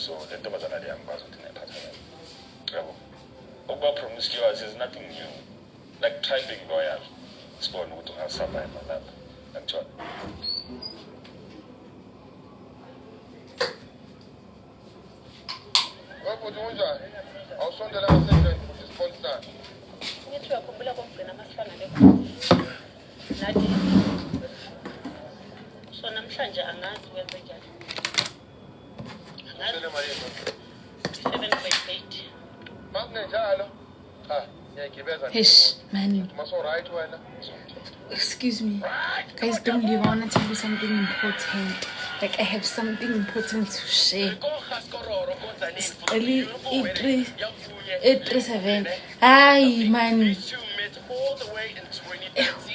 So le ntombazana le angikwazi ukuthi ngiyiphatha kabi, yabo. Ukuba promiscuous is nothing new. Like, try being loyal, sibone ukuthi ungasurvive lapha, angithola. Webhuti, kunjani? Awusondela ngasendlini futhi sibonisane. Ngithi uyakhumbula kokugcina masifana le nathi. So namhlanje angazi wenze njani. Angazi. Ushele malini? 7.8. Makungenjalo, cha, ngiyayigibeza nje. Eish, man. Maso right wena. Excuse me. Guys, don't leave. I want to tell you something important. Like, I have something important to share. Sicela i-3 i-37. Hayi man.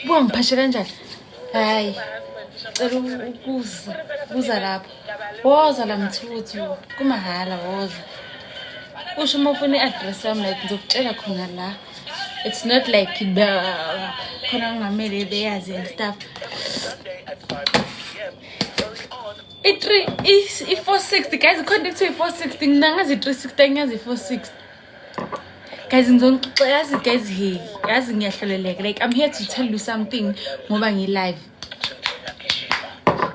Buka ngiphashe kanjani? Hayi. Cela ukuza kuza lapho. Woza la mthuthu. Kumahhala, woza. Usho uma ufuna i-address yami, like, ngizokutshela khona la. It's not like khona kungamele beyazi and stuff. I-3, i-460, guys, ikhona kuthiwa i-460. Mina ngazi i-360, angiyazi i-460, guys. Ngizonixoxa, yazi, guys. Hey, yazi ngiyahloleleka. Like, I'm here to tell you something ngoba ngi-live.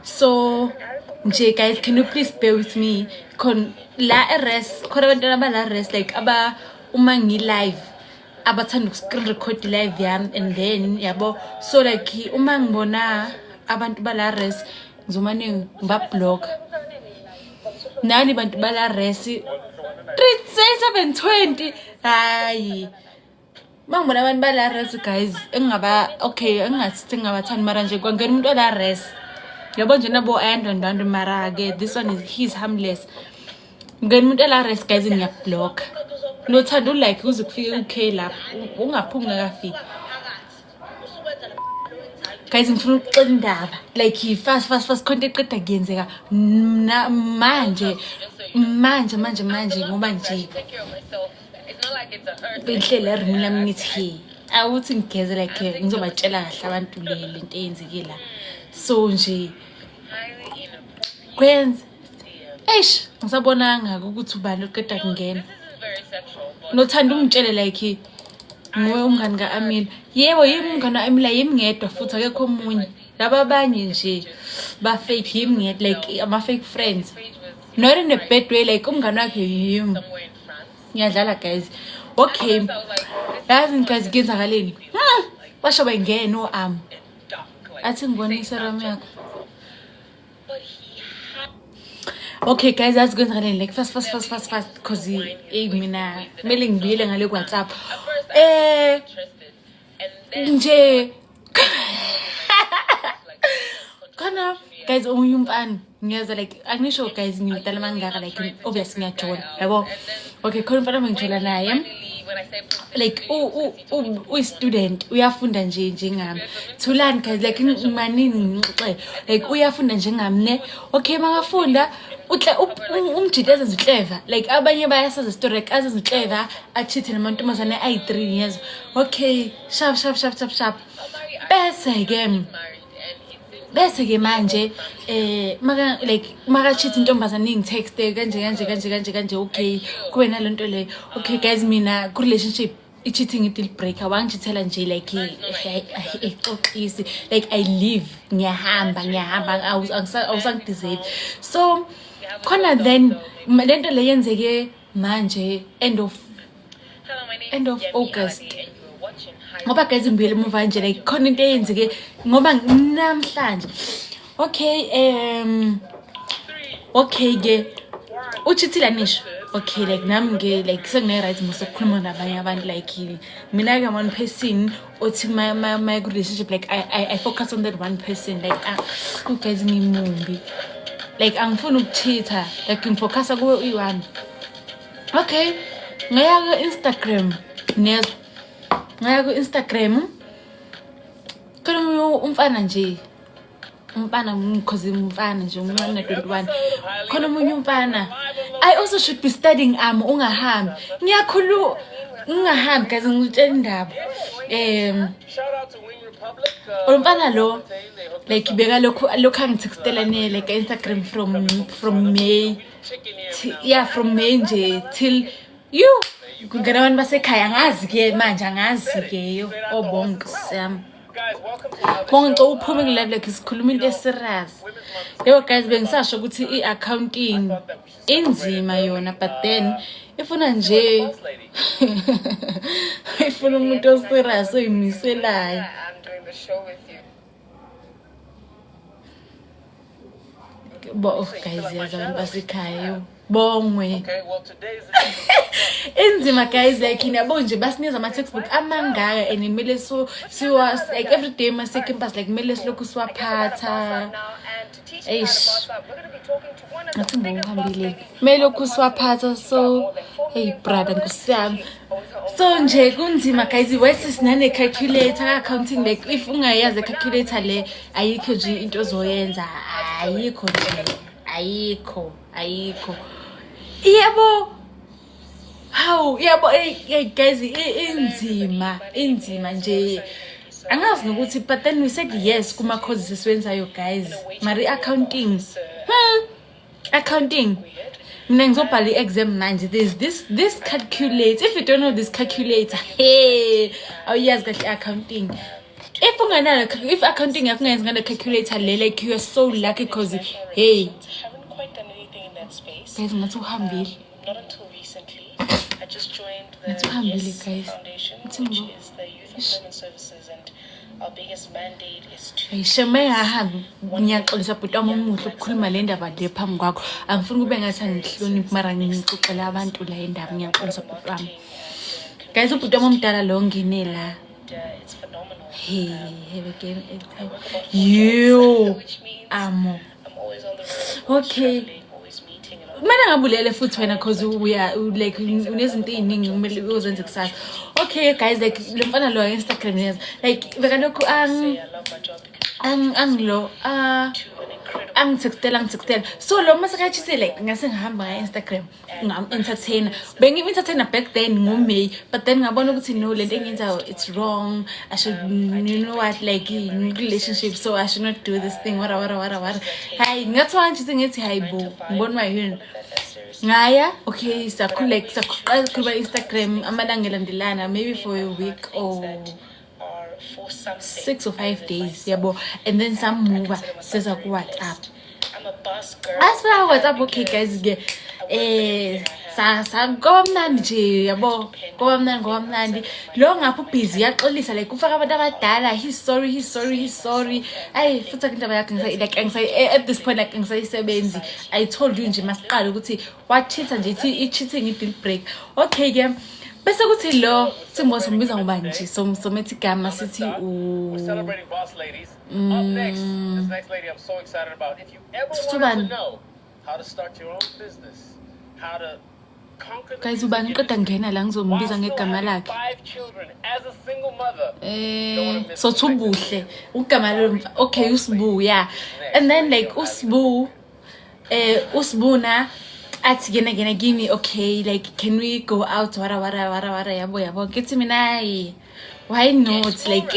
So nje, guys, can you please bear with me? Khona la e-res, khona abantwana abala res, like, aba uma ngi-live abathanda uku-screen record live yami and then, yabo. So like, uma ngibona abantu bala res, ngizomane ngibablock. Nani bantu bala res, 3720. Hayi, uma ngibona abantu bala res, guys, engingaba, okay, engingathi engingabathandi, mara nje kwangena umuntu ola res, yabo nje, nabo ayandwandwandwe, mara-ke this one is, he's harmless. Ngena umuntu ela res, guys, ngiyablock. Nothanda ulike kuze kufike ku-K lapho, ungaphumi ngakafiki. Guys, ngifuna ukuxela indaba, like, fast, fast, fast. Khonto eqeda kuyenzeka manje manje manje manje, ngoba nje bengihleli erumini lami, ngithi, "Hey, awuthi ngigeze," like, ngizobatshela kahle abantu le lento eyenzeke la. So nje kwenza, eish, ngisabonanga ukuthi ubani oqeda kungena. Nothanda ungitshele, like, nguwe umngani ka-Amila? Yebo, yimi umngani ka-Amila, yimi ngedwa futhi, akekho omunye. Laba abanye nje ba-fake, yimi ngedwa, like, ama-fake friends, not in a bad way. Like, umngani wakhe yimi. Ngiyadlala, guys. Okay, yazi, guys, kuyenzakaleni? Basho bengena o-am athi ngibone iserum yakho. Okay, guys, yazi kwenzakaleni? Like, fast, fast, fast, fast, fast, because eyi, mina kumele ngibuyele ngale ku-WhatsApp. Nje khona, guys, omunye umfana ngiyeza, like, angisho, guys, ngimdala mangaka, like, obvious ngiyajola, yabo. Okay, khona umfana bengijola naye, like, uyi-student, uyafunda nje njengami. Thulani, guys, like, manini ngixoxe. Like, uyafunda njengami, ne. Okay, makafunda umjidi azenza uclever, like, abanye bayasaza story, like, azenza uclever, achithe namantombazane ayi-3 years. Okay, sharp, sharp, sharp, sharp, sharp. Bese-ke manje maka, like, maka-cheat intombazane, ingitext kanje kanje kanje kanje kanje. Okay, kube nalento leyo. Okay, guys, mina ku-relationship i-cheating i-deal breaker. Wangithela nje, like, exoxisi, like, I leave, ngiyahamba, ngiyahamba, awusangideserve. So khona then lento le yenzeke manje end of August, ngoba, guys, ngibuyele emuva nje, like, khona into eyenzeke ngoba namhlanje. Okay, okay ke, uchithile nisho. Okay, like, nami ke, like, sengine-right mos ukukhuluma nabanye abantu. Like, mina-ke one person othi my relationship, like, I focus on that one person. Like, ah, guys, ngimumbi, like, angifuni ukuchitha, like, ngifocusa kuwe uyi-one. Okay, ngaya ku-Instagram, niyezwa, ngaya ku-Instagram, khona omunye umfana nje, umfana, cause umfana nje umncane na-21. Khona omunye umfana. I also should be studying. Ungahambi, ngiyakhuluma, ungahambi, guys, ngitshela indaba. Lo mfana lo, Like bekalokhu lokhu angithextela ne like Instagram from May, yeah, from May nje till you kungena abantu basekhaya. Angazi ke manje, angazi ke yo. Obonke siyami bonke, ngicela uphume kule like sikhuluma into eserious. Yebo guys, bengisasho ukuthi i-accounting inzima yona, but then ifuna nje, ifuna umuntu oserious oyimiselayo. I'm doing the show with you. Bo, oh, guys, yazi abantu basekhaya yo bongwe. Okay, well, today's the Inzima guys, like yabo nje basinikeza ama-textbook amangaka and kumele so siwa like every day mase-campus, like kumele silokhu siwaphatha. Eish. Ngathi ngokuhambile kumele lokhu siwaphatha. So hey brother, nkosi, so nje kunzima guys. Wesi sinane-calculator ka-accounting, like if ungayazi i-calculator le, ayikho nje into ozoyenza, ayikho nje, ayikho, ayikho. Yebo, hawu yabo, hey guys, inzima, inzima nje, angazi nokuthi, but then we said yes kuma-courses esiwenzayo guys. Mara i-accounting, accounting mina ngizobhala i-exam manje. There's this calculate, if you don't know this calculator, hey, awuyazi kahle i-accounting. If unganalo, if accounting yakho ungayenzi ngale calculator le, like you are so lucky, 'cause hey Haven't quite done anything in that space. Guys, ngathi uhambile. Not until recently. I just joined the Ngathi uhambile, YES guys. Foundation, Ngathi which is the Youth Employment Services, and our biggest mandate is to Ayisheme engahambi. Ngiyaxolisa bhuti wami omuhle ukukhuluma le ndaba le phambi kwakho. Angifuni kube ngathi angihloniphi, mara ngixoxela abantu la indaba. Ngiyaxolisa bhuti wami. Guys, ubhuti wami omdala lo ngene la. And it's phenomenal. Hey, have a game. Yo Which means amo. I'm always on the road, always Okay. traveling, always meeting and Kumele ngabulele futhi wena, 'cause uya like unezinto ey'ningi kumele uyozenze kusasa. Okay guys, like lo mfana lo Instagram, yes, like bekalokhu ang I love my job because ang angilo ah to an incredible angithextela, angithextela. So lo masekachise, like ngase ngihamba nga-Instagram ngam-entertainer. Bengim-entertainer back then ngo-May, but then ngabona ukuthi no, lento engiyenzayo it's wrong. I should, you know what, like relationship, so I should not do this thing, wara wara wara wara. Hayi, ngathiwa nje ngithi hayi bo, ngibona uba yini ngaya. Okay, sakhula, like saqala ukukhuluma Instagram amalanga elandelana, maybe for a week or are for something 6 or 5 days yabo, and then samuva seza ku-WhatsApp. I'm a boss girl. Asifika ku-WhatsApp, okay guys ke, sa sa kwaba mnandi nje yabo, kwaba mnandi, kwaba mnandi. Lo ngapha ubhizi uyaxolisa, like ufaka abantu abadala, he's sorry, he's sorry, he's sorry. Ayi futhi akho indaba yakhe like at this point like angisayisebenzi. I told you nje masiqala ukuthi wa-cheat-a nje, ithi i-cheating i-deal break. Okay ke, bese kuthi lo Simbo sombiza ngoba nje somethi igama sithi u We're celebrating boss ladies. Up next, this next lady I'm so excited about. If you ever Sithu wanted bani? To know how to start your own business, how to conquer the Guys, music ubani qeda industry, ngena la ngizombiza while still ngegama having lakhe. five children as a single mother. Sothi ubuhle ugama lo. Okay, uSibu, yeah. And then like uSibu, uSibuna athi kena kena kimi, okay, like can we go out, wara wara wara wara, yabo yabo. Ngithi mina hayi, why not? Like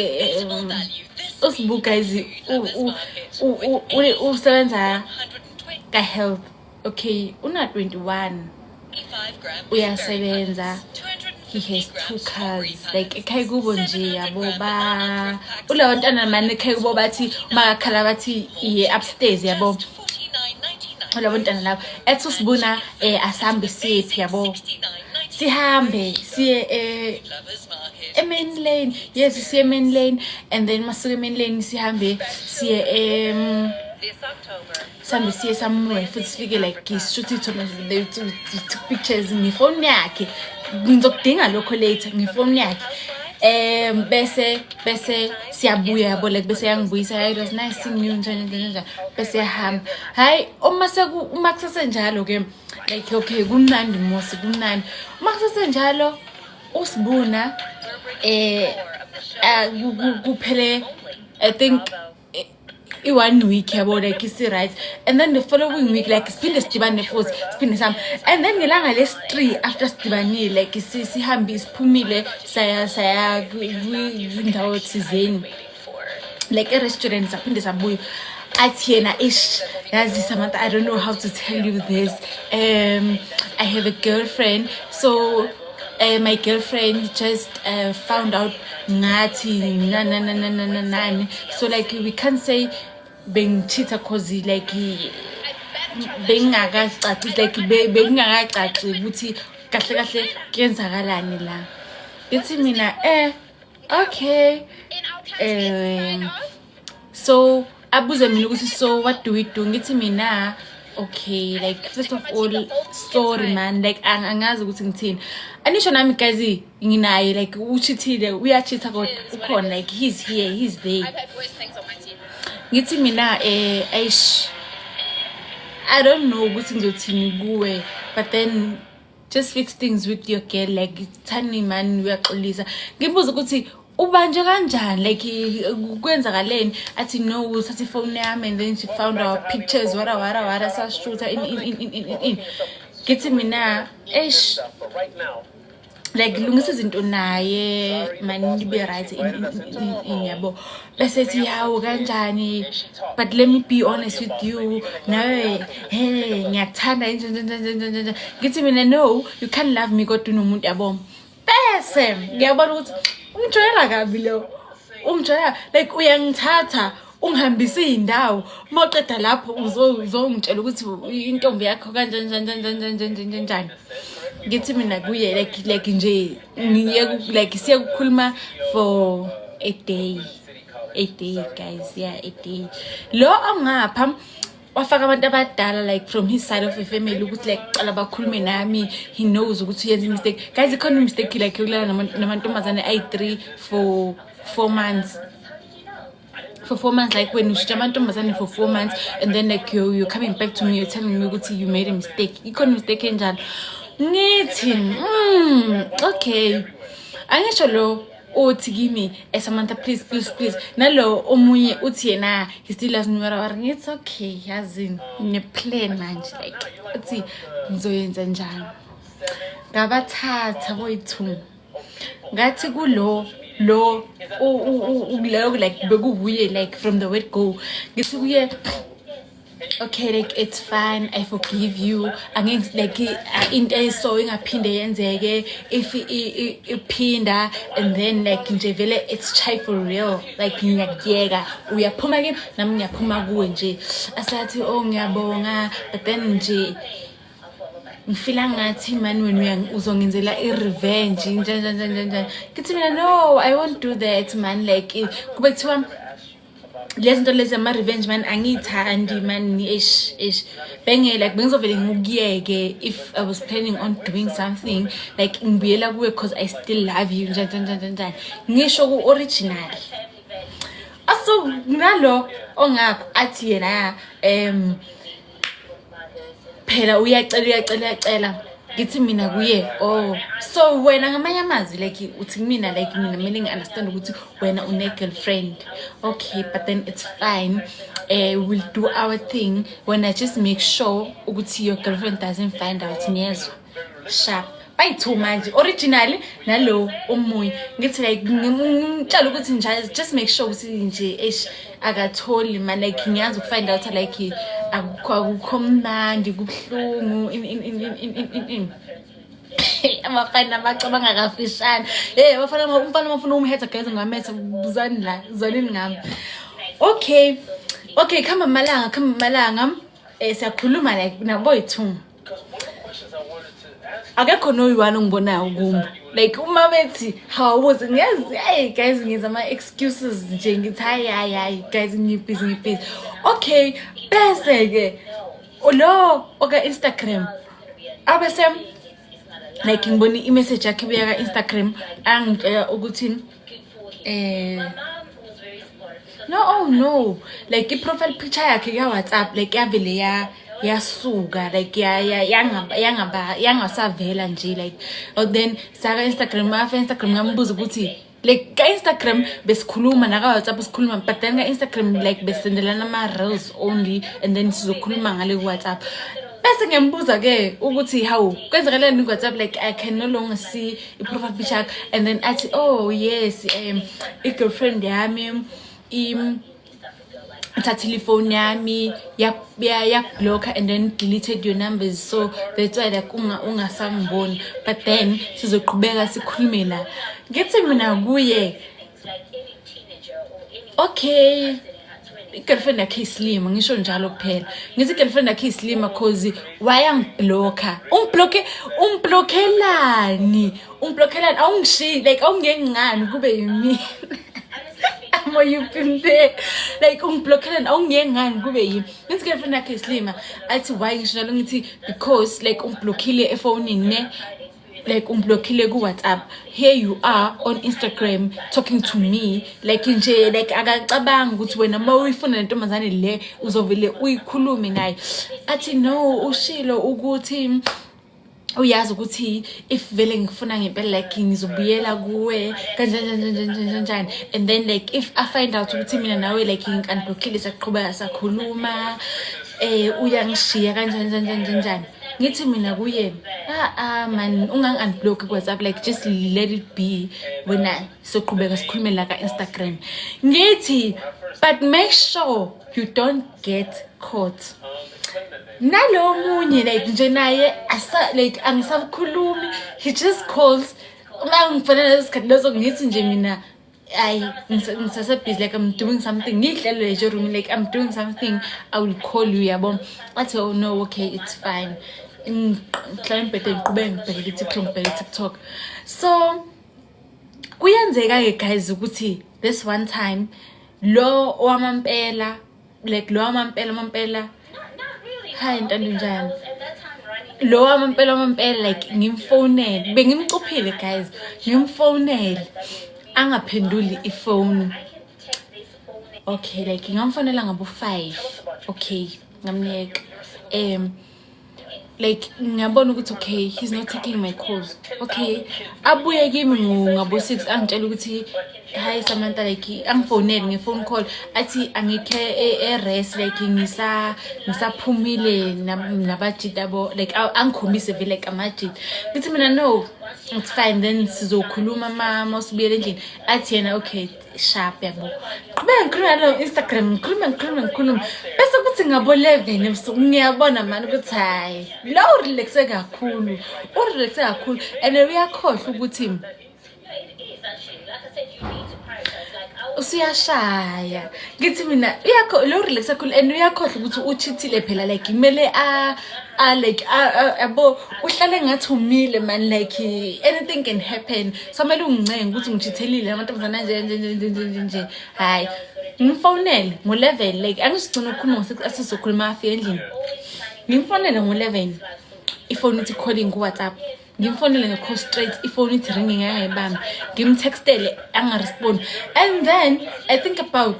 uSibu guys usebenza ka health, okay, una 21, uyasebenza, he has two cars, like ekhaya kubo nje yabo, ba ulabantwana mane ekhaya kubo, bathi makakhala bathi iye upstairs yabo, ulabantwana labo. Ethi usibuna asambe siyephi yabo, sihambe siye e-main lane. Yes, siye e-main lane, and then masuke e-main lane sihambe siye sihambe siye somewhere futhi, sifike like sishuthi ithombe, took pictures ngefoni yakhe. Ngizokudinga lokho later, ngefoni yakhe. Bese siyabuya yabo, like bese yangibuyisa, "Hey, it was nice seeing you," njani njani njani, bese yahamba. Hayi, uma seku uma kusesenjalo ke, like okay, kumnandi mos, kumnandi. Uma kusesenjalo usibuna kuphele I think i-one week yabo, like isi-right, and then the following week like siphinde sidibane futhi, siphinde sami, and then ngelanga lesi-3 after sidibanile, like sihambe siphumile saya kwindawo thizeni. Like e-restaurant, saphinde sabuya. Athi yena, "Ish, yazi Samantha, I don't know how to tell you this. I have a girlfriend. So my girlfriend just found out ngathi na na na na na na nani. So like we can't say bengicheata 'cause like bengingakacaci, like bekungakacaci ukuthi kahle kahle kuyenzakalani la." Ngithi mina, "Okay." So abuze mina ukuthi, "So what do we do?" Ngithi mina, "Okay, like first of all, sorry man, like angazi ukuthi ngithini." Anisho nami guys, nginaye, like ucheatile, uyacheata, kodwa ukhona, like he's here, he's there. I've had worse things on my TV. Ngithi mina, "Eish, I don't know ukuthi ngizothini kuwe, but then just fix things with your girl. Like thani man, uyaxolisa." Ngimbuza ukuthi ubanje kanjani, like kwenzakaleni. Athi no, uthatha ifoni yami and then she found our pictures, wara wara wara, sashoota in in in in in in. Ngithi mina, "Eish, But right now, like lungisa izinto naye man, nibe right in yabo." Bese ethi, "Yawo kanjani? But let me be honest with you, nawe hey, ngiyakuthanda nje nje nje nje nje nje." Ngithi mina, "No, you can't love me kodwa unomuntu, yabo." Bese ngiyabona ukuthi ungijwayela kabi lo, ungijwayela like uyangithatha ungihambise iy'ndawo, uma uqeda lapho uzongitshela ukuthi intombi yakho kanjani njani njani njani njani njani njani. Ngithi mina kuye, like nje ngiye like siye kukhuluma for a day, a day guys, yeah, a day. Lo ongapha wafaka abantu abadala, like from his side of the family, ukuthi like cala bakhulume nami. He knows ukuthi uyenza i-mistake. Guys, ikhona i-mistake like yokulala namantombazane ayi-3 for 4 months, for 4 months? Like when ushintsha amantombazane for 4 months and then like you're coming back to me, you're telling me ukuthi you made a mistake, ikhona mistake enjalo? Ngithi, okay." Angisho lo uthi kimi, "Samantha, please, please, please." Nalo omunye uthi yena he still loves me, whatever. Ngithi, "Okay, yazini, ngine-plan manje, like uthi ngizoyenza njani." Ngabathatha boyi-two, ngathi kulo lo lo like bekuwuye like from the word go, ngithi kuye, "Okay, like it's fine, I forgive you. Angeke like into eso ingaphinde yenzeke. If iphinda and then like nje vele it's chai for real, like ngiyakuyeka, uyaphuma kimi, nami ngiyaphuma kuwe nje." Asathi, "Oh, ngiyabonga, but then nje ngifeela ngathi mani wena uzongenzela i-revenge njani njani njani njani." Ngithi mina, "No, I won't do that man. Like kube kuthiwa lezi zinto lezi ama-revenge man, angiyithandi man. Ish ish, benge like bengizovele ngikuyeke. If I was planning on doing something, like ngibuyela kuwe because I still love you, njani njani njani njani." Ngisho ku-original aso nalo ongapha athi yena phela uyacela, uyacela, uyacela. Ngithi mina kuye, "Oh, so wena ngamanye amazwi like uthi kumina, like mina kumele ngi-understand ukuthi wena une-girlfriend. Okay, but then it's fine, we'll do our thing. Wena just make sure ukuthi your girlfriend doesn't find out, niyezwa?" Sharp, bayi-two manje, originally nalo omunye. Ngithi like ngimtshela ukuthi nje just make sure ukuthi nje eish akatholi man. Like ngiyazi ukufind out like akukho mnandi, kubuhlungu, in in in in in in in. Abafana bacabanga kafishane. Hey, abafana, umfana mafuna umhetha guys, ngametha. Buzani la, zwanini ngami. Okay, khamba amalanga, khamba amalanga, siyakhuluma like nabo yi-two, akekho noyi-one ongibonayo kumbo. Like uma bethi hawubuze, ngiyazi, hey guys, ngenza ama-excuses nje, ngithi hayi hayi hayi guys, ngibhizi, ngibhizi. Okay, bese-ke lo oka-Instagram abese like ngibona i-message yakhe ibuya ka-Instagram, angitshela ukuthi no, oh no, like i-profile picture yakhe ka-WhatsApp like yavele ya yasuka, like ya ya yangaba yangaba yangasavela nje. Like oh, then saka Instagram, afa Instagram ngambuza ukuthi like ka-Instagram besikhuluma, naka-WhatsApp sikhuluma, but then ka-Instagram like besendelana ama-reels only and then sizokhuluma ngale ku-WhatsApp. Bese ngiyambuza-ke ukuthi hawu, kwenzakalani ku-WhatsApp? Like I can no longer see i-profile picture yakho. And then athi, "Oh yes, i-girlfriend yami." ithathile ifoni yami, yakublocka and then deleted your numbers, so that's why like ungasangiboni, but then sizoqhubeka sikhulume la. Ngithi mina kuye, okay, i-girlfriend yakhe isilima. Ngisho njalo kuphela, ngithi i-girlfriend yakhe isilima cause wayangiblocka. Ungiblocke, ungiblockelani? Ungiblockelani? Awungishiyi, like awungeke ngani kube yimina amoyupimpe? Like ungiblockelani? Awungeke ngani kube yimi? Ngithi girlfriend yakhe isilima. Athi why ngisho njalo? Ngithi because like ungiblockile efonini, ne, like ungiblockile ku-WhatsApp, here you are on Instagram talking to me. Like nje like akacabanga ukuthi wena uma uyifuna le ntombazane le uzovele uyikhulume naye. Athi no, ushilo ukuthi uyazi ukuthi if vele ngifuna ngempela, like ngizobuyela kuwe kanjani kanjani kanjani kanjani, and then like if I find out ukuthi mina nawe like ngi-unblockile, saqhubeka sakhuluma, uyangishiya kanjani kanjani kanjani. Ngithi mina kuye, ah ah man, ungangi-unblock ku-WhatsApp, like just let it be, wena soqhubeka sikhulume la ka-Instagram. Ngithi but make sure you don't get caught. Nalo munye like nje naye asa like angisakhulumi, he just calls uma ngifonela. Leso sikhathi leso ngithi nje mina ayi, ngisase-busy, like I'm doing something, ngiyihlelele nje room, like I'm doing something, I will call you, yabo. Athi oh no, okay, it's fine. Ngihlala embhedeni, ngiqhubeke ngibheke i-TikTok, ngibheke i-TikTok. So kuyenzeka-ke guys ukuthi this one time lo wamampela, like lo wamampela amampela, hayi ntando njani, lo wamampela amampela, like ngimfonele, bengimcuphile guys, ngimfonele angaphenduli ifoni. Okay, like ngamfonela ngabo-5, okay, ngamyeka. Like ngiyabona ukuthi okay, he's not taking my calls. Okay, abuye kimi ngabo-6, angitshela ukuthi hi Samantha, like angifonele nge-phone call, athi angikhe e-res, like ngisaphumile nabajita bo, like angikhombise vele like amajita. Ngithi mina no, it's fine, then sizokhuluma ma usibuyele endlini. Athi yena okay, sharp, yabo. Qhubeka ngikhuluma nalo Instagram, ngikhulume ngikhulume ngikhulume, bese kuthi ngabo-11 ebusuku ngiyabona mani ukuthi hhayi, lo urelaxe kakhulu, urelaxe kakhulu and uyakhohlwa ukuthi usuyashaya. Ngithi mina uyakho lo relax kakhulu and uyakhohlwa ukuthi uchithile phela, like kumele a like yabo, uhlale ngathi umile man, like anything can happen, so kumele ungincenge ukuthi ngichithelile amantombazane nje nje nje nje nje nje nje. Hayi, ngimfonele ngo-11, like angisigcina ukukhuluma ngo-6, asizokhuluma afike endlini. Ngimfonele ngo-11, ifoni ithi calling ku-WhatsApp. Ngimfonele nge-call straight, ifoni ithi ringing, angayibambi. Ngimtextele, angarespond. And then I think about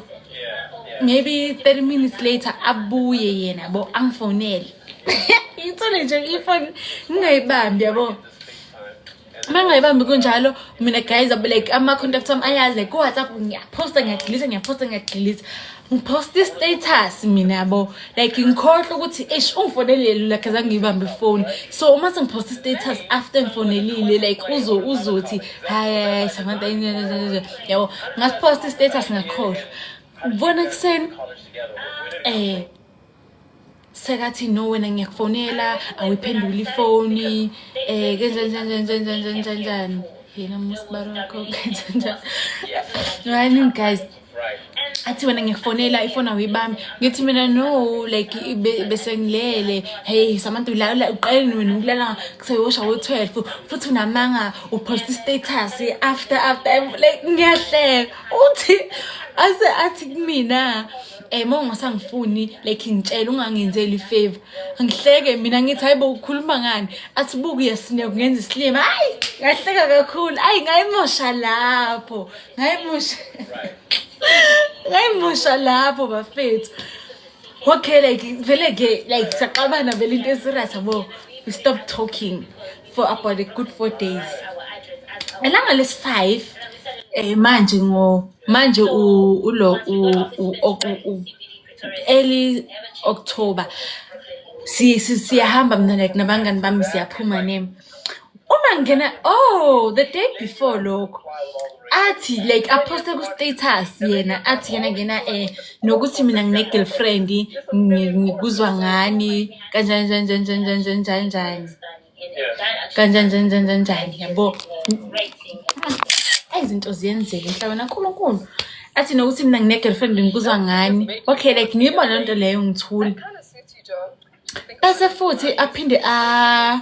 maybe 30 minutes later abuye yena, yabo, angifonele, ngithole nje ifoni ngingayibambi, yabo. Uma ngingayibambi kunjalo mina guys, like ama-contact wami ayazi, like ku-WhatsApp ngiyaphosta, ngiyadelete, ngiyaphosta, ngiyadelete, ngiphosta i-status mina, yabo. Like ngikhohlwa ukuthi eish, ungifonelile, like azange ngiyibambe ifoni. So uma sengiphosta i-status after ngifonelile, like uzothi hayi hayi Samantha, yabo. Ngasiphosta i-status, ngakhohlwa. Ubona ekuseni sekathi no, wena ngiyakufonela awuyiphenduli ifoni, kanjani kanjani kanjani kanjani kanjani, yena musibaro kanjani njani guys. Athi wena ngikufonela ifoni awuyibambi. Ngithi mina no, like bese ngilele. Hey Samantha, ulala uqale wena ukulala kuseyosha wo-12, futhi unamanga, upost i-status after. Like ngiyahleka, uthi ase athi kumina, uma ungasangifuni, like ngitshela, ungangenzeli ifavor. Ngihleke mina, ngithi hayi bo, ukhuluma ngani? Athi buka, uyasineka, ungenza isilima. Hayi, ngahleka kakhulu. Ayi, ngayimosha lapho, ngayimosha, ngayimosha lapho bafethu. Okay, like vele ke like saxabana vele into eserious, yabo. We stopped talking for about a good 4 days. Elanga lesi-5, manje ngo manje ulo u early October, si siyahamba mina like nabangani bami, siyaphuma ne. Uma ngingena, oh, the day before lokho, athi like aphoste ku-status yena, athi yena ngena nokuthi mina ngine-girlfriend, ngikuzwa ngani, kanjani njani njani njani njani njani njani kanjani njani njani njani njani, yabo. Izinto ziyenzeka emhlabeni kaNkulunkulu. Athi nokuthi mina ngine-girlfriend, ngikuzwa ngani. Okay, like ngiyibona lento nto leyo, ngithule. Bese futhi aphinde a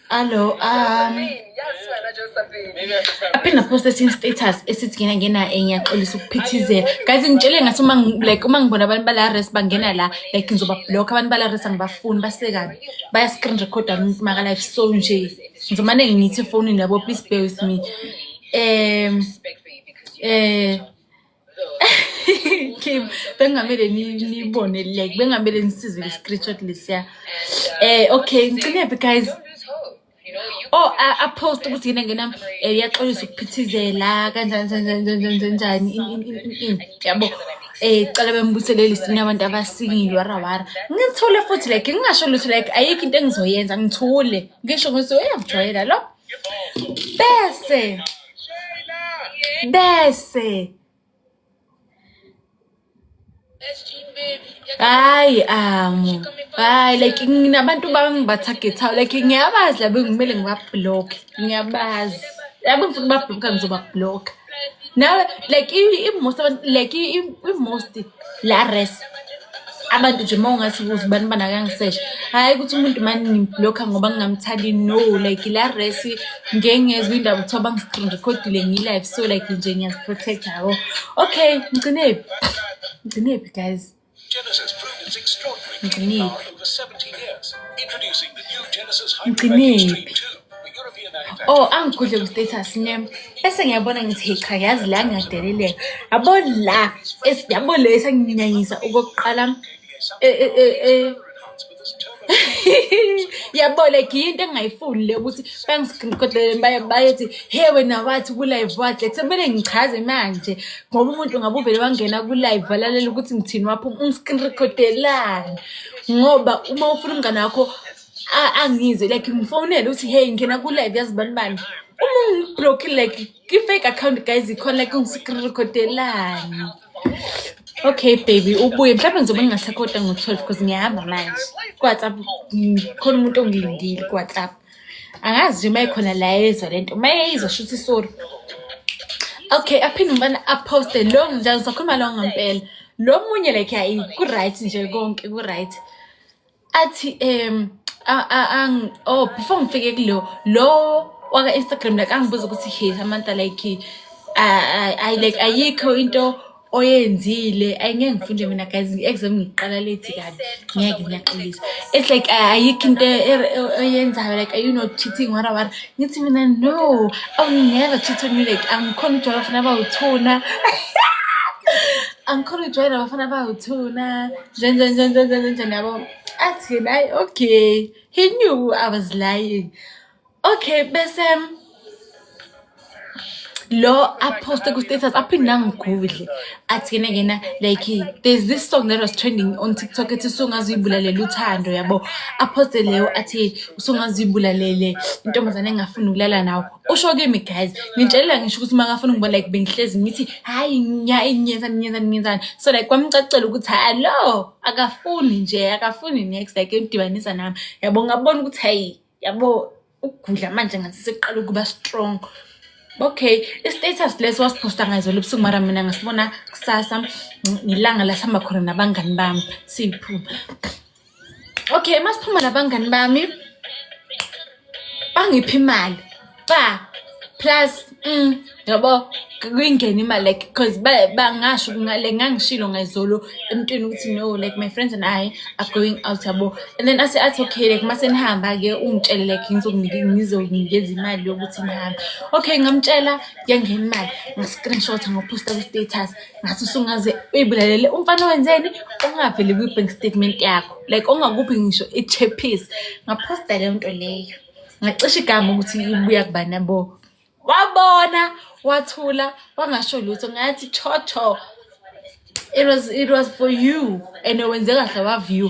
alo aphinde aphoste esinye status esithi ngena ngena ngiyaxolisa ukuphithizela. Guys, ngitshele ngathi uma like uma ngibona abantu bala res bangena la, like ngizobablock. Abantu bala res angibafuni, basekabi baya screen recorda umuntu maka live, so nje ngizomane ngithi efonini yabo, please bear with me. Kim, bengamele nibone, like bengamele nisizwe le screenshot lesiya. Okay, ngigcinephi, guys? Oh, apost ukuthi yena ngena uyaxolisa ukuphithizela, kanjani kanjani kanjani kanjani njani, in in in in, yabo, cala bembusele listini abantu aba-single, wara wara. Ngithule futhi, like ngingasho lutho, like ayikho into engizoyenza, ngithule, ngisho ngithi uyangijwayela lo. Bese hayi, amu hayi, like nginabantu bami ngiba-target-ayo, like ngiyabazi labo engimele ngiba-block, ngiyabazi labo ngifuna ukuba-block-a, ngizoba-block nawe. Like i-most abantu, like i-most la res abantu nje, uma ungathi uzibani bani akangiseshe, hhayi ukuthi umuntu mani ngim-block-a ngoba ngingamthandi, no. Like la res ngeke ngezwe indaba kuthiwa bangi-screen record-ile ngi-live, so like nje ngiyazi-protect-a, yabo. Okay, ngigcinephi? Ngigcinephi, guys? Genesis proved its extraordinary Ngigcinephi? power over 17 years. Introducing the new Genesis Hydrovac Ngigcinephi? Extreme 2, the European manufacturer. Oh, angigudle ku-status ne, bese ngiyabona ngithi, hey, cha, yazi la ngiyadeleleka, yabo la yabo le senginyanyisa okokuqala. Enhanced with this turbo Yabo, like yinto engingayifuni le ukuthi bangi-screen bayethi, "He wena, wathi ku-live, wathi." Like sekumele ngichaze manje ngoba umuntu ngabe uvele wangena ku-live, walalela ukuthi ngithini, waphuma, ungi-screen record-elani? Ngoba uma ufuna umngane wakho angizwe, like ngifonele ukuthi, "Hey, ngena ku-live, yazi bani bani." Uma ungi-block-ile, like i-fake account, guys, ikhona, like ungi-screen record-elani? Okay baby, ubuye mhlawumbe ngizobe ngingasekota ngo-12 because ngiyahamba manje ku-WhatsApp. Khona umuntu ongilindile ku-WhatsApp, angazi nje uma ekhona la ezwa lento, uma eyizwa shuthi sorry. Okay, aphinde ngibana aphoste lo njalo, ngisakhuluma lo ngempela lo munye, like hayi, ku-right nje, konke ku-right. Athi oh, before ngifike kulo lo waka Instagram, like angibuza ukuthi, "Hey Samantha, like I like ayikho into oyenzile." Ayingeke ngifunde mina, guys, i-exam ngiqala late kabi, ngeke, ngiyaxolisa. It's like ayikho into oyenzayo, like are you not cheating, wara wara. Ngithi mina, "No, I will never cheat on you." Like angikhona ukujwayela abafana abawu-two, angikhona ukujwayela abafana abawu-two, njani njani njani njani njani njani, yabo. Athi yena hayi, okay, he knew I was lying. Okay, bese lo aphoste ku-status, aphinde angigudle, athi yena ngena, like there's this song that was trending on TikTok ethi "Usungaze uyibulalela uthando", yabo. Aphoste leyo, athi usungaze uyibulalele intombazane engafuni ukulala nawo. Usho kimi, guys, ngitshelela ngisho ukuthi uma ngafuna ukubona, like bengihlezi ngithi hayi, ngiyenzani, ngiyenzani, ngiyenzani. So like kwamcacela ukuthi halo, akafuni nje, akafuni next, like emdibanisa nami, yabo. Ngabona ukuthi hayi, yabo, ukugudla manje ngathi sekuqala ukuba strong. Okay, i-status leso wasiphosta ngayizolo ebusuku, mara mina ngasibona kusasa ngelanga la sihamba khona nabangani bami, siyiphuma. Okay, masiphuma nabangani bami, bangipha imali ba plus, yabo, kuyingena imali, like because bangasho like ngangishilo ngayizolo emntwini ukuthi no, like my friends and I are going out, yabo. And then ase athi okay, like mase nihamba-ke ungitshele, like ngizokunikeza imali yokuthi nihambe. Okay, ngamtshela, yangena imali, nga-screenshot, ngaphosta ku-status, ngathi usungaze uyibulalele umfana wenzeni ongaveli kwi-bank statement yakho, like ongakuphi ngisho i-chappies. Ngaphosta leyo nto leyo, ngacisha igama ukuthi ibuya kubani, yabo. Wabona, wathula, wangasho lutho. Ngathi chocho, it was for you and wenze kahle wa-view.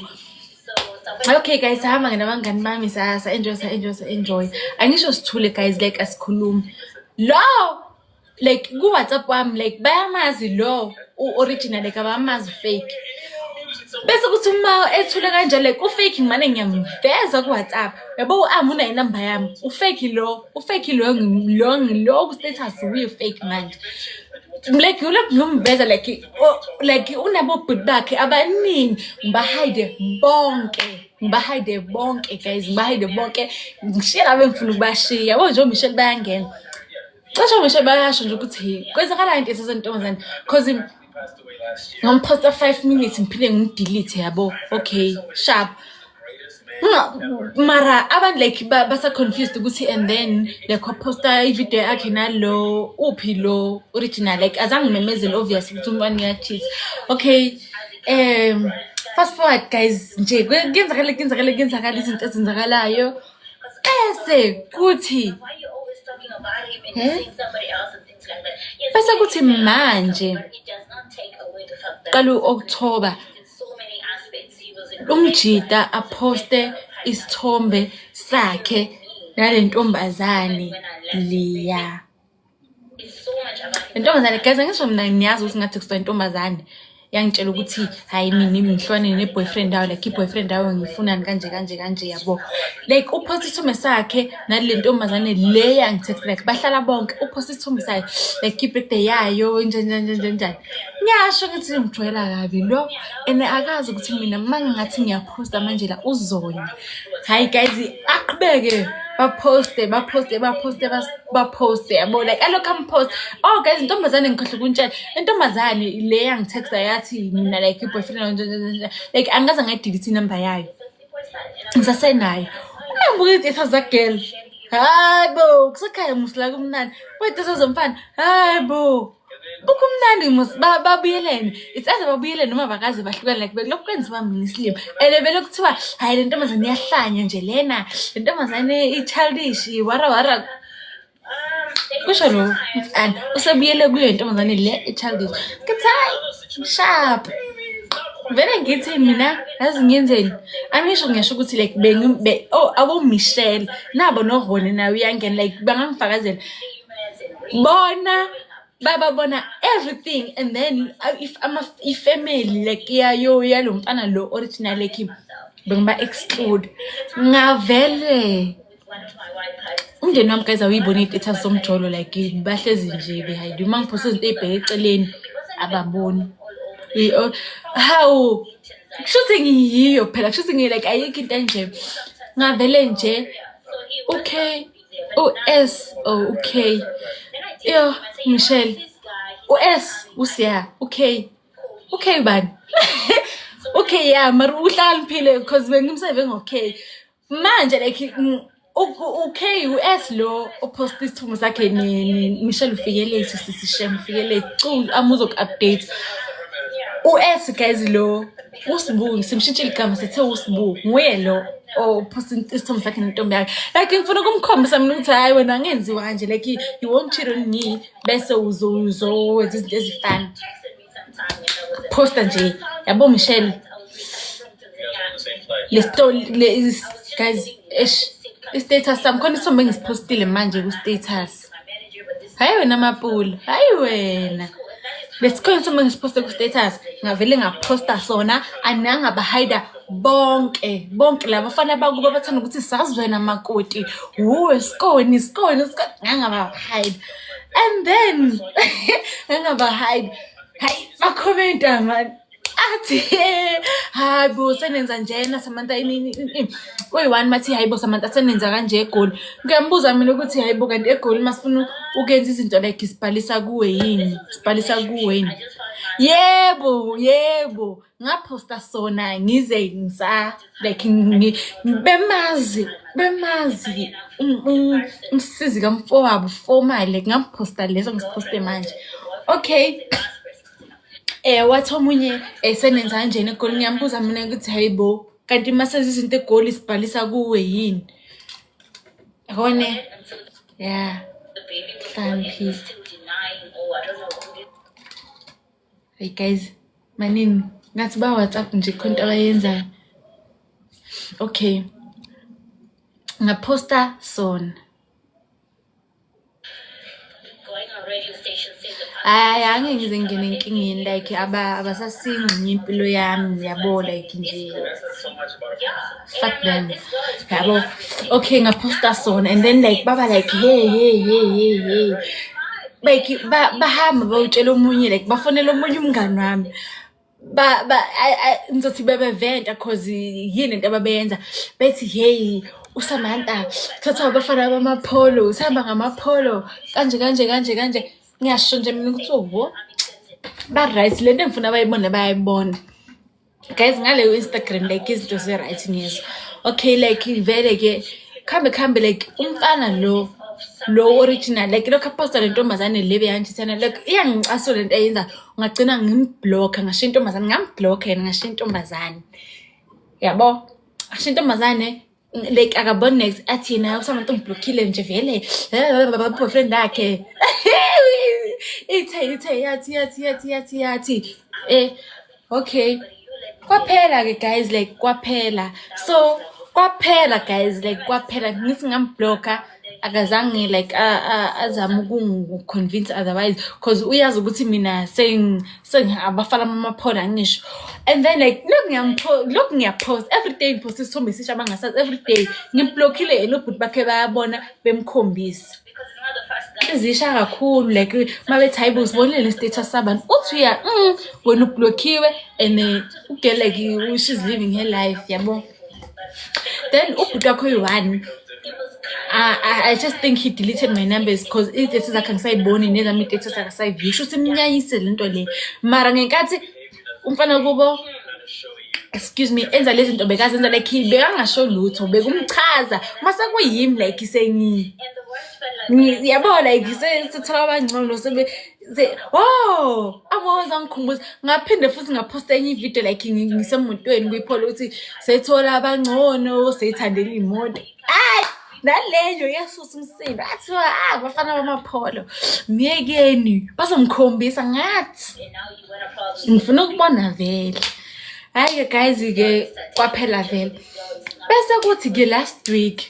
Okay guys, sahamba nabangani bami, sa enjoy, sa enjoy, sa enjoy. Angisho sithule guys, like asikhulumi lo, like ku-WhatsApp wami, like bayamazi lo u-original, like abamazi fake. Bese kuthi uma ethule kanjalo, like u-fake, ngimane ngiyamveza ku-WhatsApp, yabo. U-ami unayo inamba yami. U-fake lo, u-fake lo, lo lo ku-status uye fake manje, like ulokhu ngimveza, like oh, like unabobhuti bakhe abaningi, ngiba-hide bonke, ngiba-hide bonke guys, ngiba-hide bonke, ngishiye laba engifuna ukubashiya, yabo. Nje oMichelle bayangena, cishe oMichelle bayasho nje ukuthi kwenzakalani into esezentombazane, 'cause ngamphosta 5 minutes, ngiphinde ngim-delete, yabo. Okay, sharp. Mara abantu like basa-confused ukuthi and then like waphosta ividiyo yakhe nalo uphi lo original. Like azange ngimemezele obvious ukuthi umntwana uya-cheat. Okay, fast forward guys, nje kuyenzakala, kuyenzakala, kuyenzakala izinto ezenzakalayo, bese kuthi bese kuthi manje qala u-October, umjita aphoste isithombe sakhe nale ntombazane leya. Le ntombazane guys, angisho mina ngiyazi ukuthi ngathi kusuka intombazane yangitshela ukuthi hayi, mina ngihlukane ne-boyfriend yayo, like i-boyfriend yayo ngifunani kanje kanje kanje, yabo. Like uphosta isithombe sakhe nale ntombazane le yangi-text, like bahlala bonke, uphosta isithombe sayo, like i-birthday yayo, njani njani njani njani. Ngiyasho ngithi ngijwayela kabi lo and akazi ukuthi mina uma ngingathi ngiyaphosta manje la uzonya. Hayi guys, aqhubeke baphoste, baphoste, baphoste, baphoste, yabo, like alokhu am-post. Oh guys, intombazane, ngikhohlwa ukuntshela, intombazane le yangi-texta yathi mina like i-boyfriend, like angikaze ngayi-delete inamba yayo, ngisasenayo. Uma ngibuka iy'status za-girl, hayi bo, kusekhaya musi la kumnandi. Kuy'status zomfana, hayi bo, kukumnandi mos. Babuyelene, it's either babuyelene noma bakaze bahlukane. Like bekulokhu kwenziwa mina isilima and belokhu kuthiwa hhayi, le ntombazane iyahlanya nje lena, le ntombazane i-childish, wara wara. Kusho lo mfana usebuyele kuyo intombazane le i-childish. Ngithi hayi, sharp. Vele ngithi mina yazi ngiyenzeni, angisho ngiyasho ukuthi like oh, abo Michelle nabo noRone nawe uyangena, like bangangifakazela bona, bababona everything. And then if ama i-family like yayo yalo mfana lo original, like bengiba exclude. Ngavele umndeni wami guys awuyibona iy'status zomjolo, like bahlezi nje behind. Uma ngiphosta izinto ey'bheke eceleni ababoni. Oh, hawu, kushuthi ngiyiyo phela, kushuthi ngi like ayikho into enje. Ngavele nje okay, u-S, oh okay, yo Michelle, u-S usiya okay, okay bani, okay yeah, mara uhlakaniphile because bengimseve ngo-okay manje, like okay, u-S lo uphosta isithombe sakhe Michelle ufike late, sisi shem ufike late cu amuzoku-update u-S guys. Lo uSibu, simshintshile igama, sithe uSibu, nguye lo ophosta isithombe sakhe nentombi yakhe. Like ngifuna ukumkhombisa mina ukuthi hhayi wena, angenziwa kanje, like you won't cheat on me bese uzowenza izinto ezifana posta nje, yabo. Michelle, le story le is guys, eish, i-status sami khona isithombe engisiphostile manje ku-status. Hayi wena Mapula, hayi wena, lesikhona isithombe engisiphoste ku-status, ngavele ngaphosta sona anangaba-hide bonke bonke laba bafana bakubo bathanda ukuthi sazi wena makoti wuwe sikoni sikoni sikoni, ngangaba-hide and then ngangaba-hide. Hayi, bakhomenta man, athi hayi bo, senenza njena Samantha, ini kuyi-one bathi hayi bo Samantha, senenza kanje eGoli. Ngiyambuza mina ukuthi hayi bo, kanti eGoli masifuna ukuyenza izinto like sibhalisa kuwe yini, sibhalisa kuwe yini? Yebo yebo, ngaphosta sona ngize ngisa like bemazi bemazi umsizi kamfowabo formal, like ngamphosta leso ngisiphoste manje. Okay, wathi omunye senenza kanjena eGoli. Ngiyambuza mina ukuthi hayi bo, kanti masenza izinto eGoli sibhalisa kuwe yini? Yabone ya hlakaniphile. Hey guys, manini ngathi ba WhatsApp nje khona into abayenzayo. Okay, ngaphosta sona. Hhayi, angeke ngize ngingene enkingeni like abasasingxenye impilo yami yabo, like nje fuck them yabo. Okay, ngaphosta sona and then like baba like hey hey hey hey hey, like bahamba bayotshela omunye, like bafonela omunye umngani wami, ba ba ngizothi bebeventa cause yini into ababeyenza, bethi hey, uSamantha thatha abafana bamapholo, usihamba ngamapholo kanje kanje kanje kanje. Ngiyasho nje mina ukuthi wo ba-right, le nto engifuna bayibone bayayibona guys ngaleyo Instagram, like izinto ze-right ngiyezwa. Okay, like vele-ke khambe khambe, like umfana lo lo original, like lokhu aphosta le ntombazane le beyangithithana, like iyangicasula lento ayenza, ngagcina ngimblocka, ngashiya intombazane, ngamblocka yena, ngashiya intombazane yabo, ngashiya intombazane, like akaboni next, athi yena uSamantha ungiblockile nje vele, boyfriend yakhe ithe ithe yathi yathi yathi yathi yathi okay, kwaphela-ke guys, like kwaphela, so kwaphela guys, like kwaphela. Ngithi ngamblocka, akazange like azame ukungi-convince otherwise, cause uyazi ukuthi mina abafana bamaphola angisho. And then like lokhu ngiyaphost every day, ngiphosta isithombe esisha abangasazi every day. Ngimblockile yena, ubhuti bakhe bayabona bemkhombisa, izisha kakhulu, like uma bethi hayi bo, sibonile le status sabantu, uthi uya wena ublockiwe and ugirl like she's living her life yabo. Then ubhuti wakho oyi-one, I just think he deleted my numbers because iy'status zakhe angisayiboni, nezami iy'status akasayiview, sho ukuthi imnyanyise le nto le. Mara ngenkathi umfana kubo, excuse me, enza lezi zinto bekazenza, like bekangasho lutho, bekumchaza. Mase kuyimi like sengi yabo, like sethola abangcono sebe oh awoza ngikhumbuza. Ngaphinde futhi ngaphosta enye ividiyo, like ngisemotweni kuyipholo, ukuthi sethola abangcono, seyithandela iy'moto. Hayi, naleyo yasusa umsindo, athiwa ah, bafana bamapholo, myekeni, bazomkhombisa. Ngathi ngifuna ukubona vele. Hhayi-ke guys-ke, kwaphela vele. Bese kuthi-ke last week,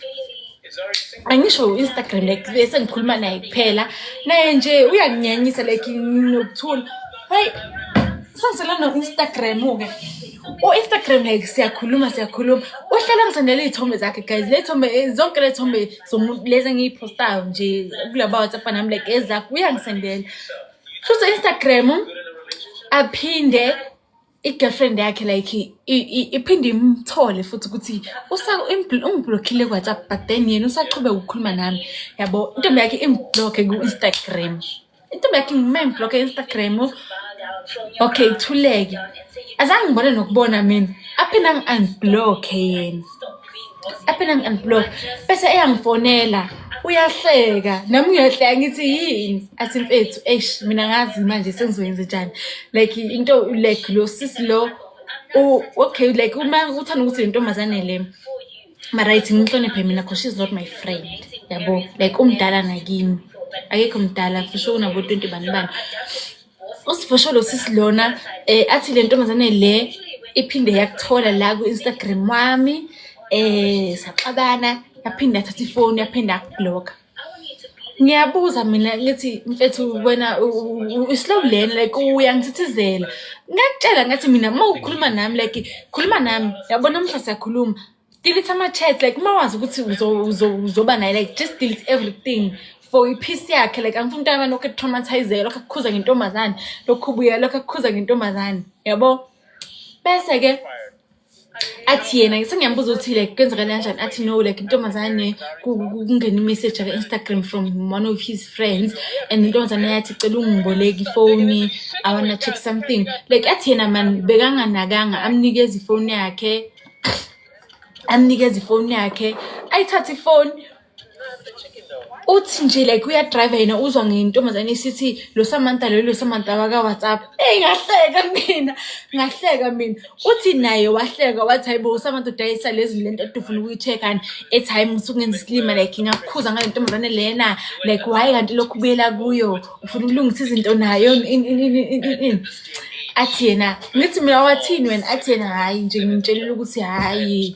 angisho u-Instagram, like bese ngikhuluma naye kuphela, naye nje uyanginyanyisa, like nginokuthula. Hayi, sengisela no-Instagram-ke, u-Instagram, like siyakhuluma siyakhuluma, uhlala ngisendela iy'thombe zakhe guys, le thombe zonke, le thombe zomuntu lezi engiyiphostayo nje kulaba WhatsApp nami, like ezakhe uyangisendela. Shuthi Instagram aphinde i-girlfriend yakhe like iphinde imthole futhi ukuthi ungiblockile ku-WhatsApp, but then yena usachubeka ukukhuluma nami yabo. Intombi yakhe imblocke ku-Instagram, intombi yakhe ngima imblocke e-Instagram. Okay, kuthuleke, azange ngibone nokubona mina, aphinde angi-unblocke yena, aphinde angi-unblock, bese eyangifonela, uyahleka, nami ngiyahleka, ngithi yini, athi mfethu, eish, mina ngazi manje sengizoyenza njani, like into like lo sisi lo okay, like uma uthanda ukuthi le ntombazane le, mara ithi ngihloniphe mina cause she's not my friend yabo, like umdala nakimi, akekho mdala for sure, unabo 20 bani bani. Usifosho lo sisi lona athi le ntombazane le iphinde yakuthola la ku-Instagram wami, saxabana, yaphinde yathatha ifoni, yaphinda yakublocka. Ngiyabuza mina ngithi mfethu, wena islow lena, like uyangithithizela. Ngiyakutshela ngathi mina uma ukhuluma nami, like khuluma nami yabo, namuhla siyakhuluma, delete ama-chat, like uma wazi ukuthi uzoba naye, like just delete everything for i-peace yakhe. Like angifuni umntwana lokhu ekutraumatizeka, lokhu akukhuza ngentombazane, lokhu ubuya lokhu akukhuza ngentombazane yabo. Bese-ke athi yena, sengiyambuza ukuthi like kwenzakala kanjani, athi no, like intombazane kungena i-message yaka-Instagram from one of his friends and intombazane yathi cela ungiboleke ifoni, I wanna check something. Like athi yena man bekanganakanga, amnikeze ifoni yakhe, amnikeze ifoni yakhe, ayithathe ifoni. Uthi nje like uyadrayiva yena, uzwa ngentombazane isithi lo Samantha lo Samantha waka-WhatsApp. Eyi, ngahleka mina, ngahleka mina. Uthi naye wahleka, wathi hayibo, uSamantha udayisa lezi lento ade ufuna ukuyi-check-ani. Ethi hhayi, musa ukungenza isilima, like ngakukhuza ngale ntombazane lena, like why kanti lokhu ubuyela kuyo, ufuna ukulungisa izinto nayo, ini ini ini ini ini. Athi yena, ngithi mina wathini wena? Athi yena hhayi nje ngimtshelile ukuthi hhayi,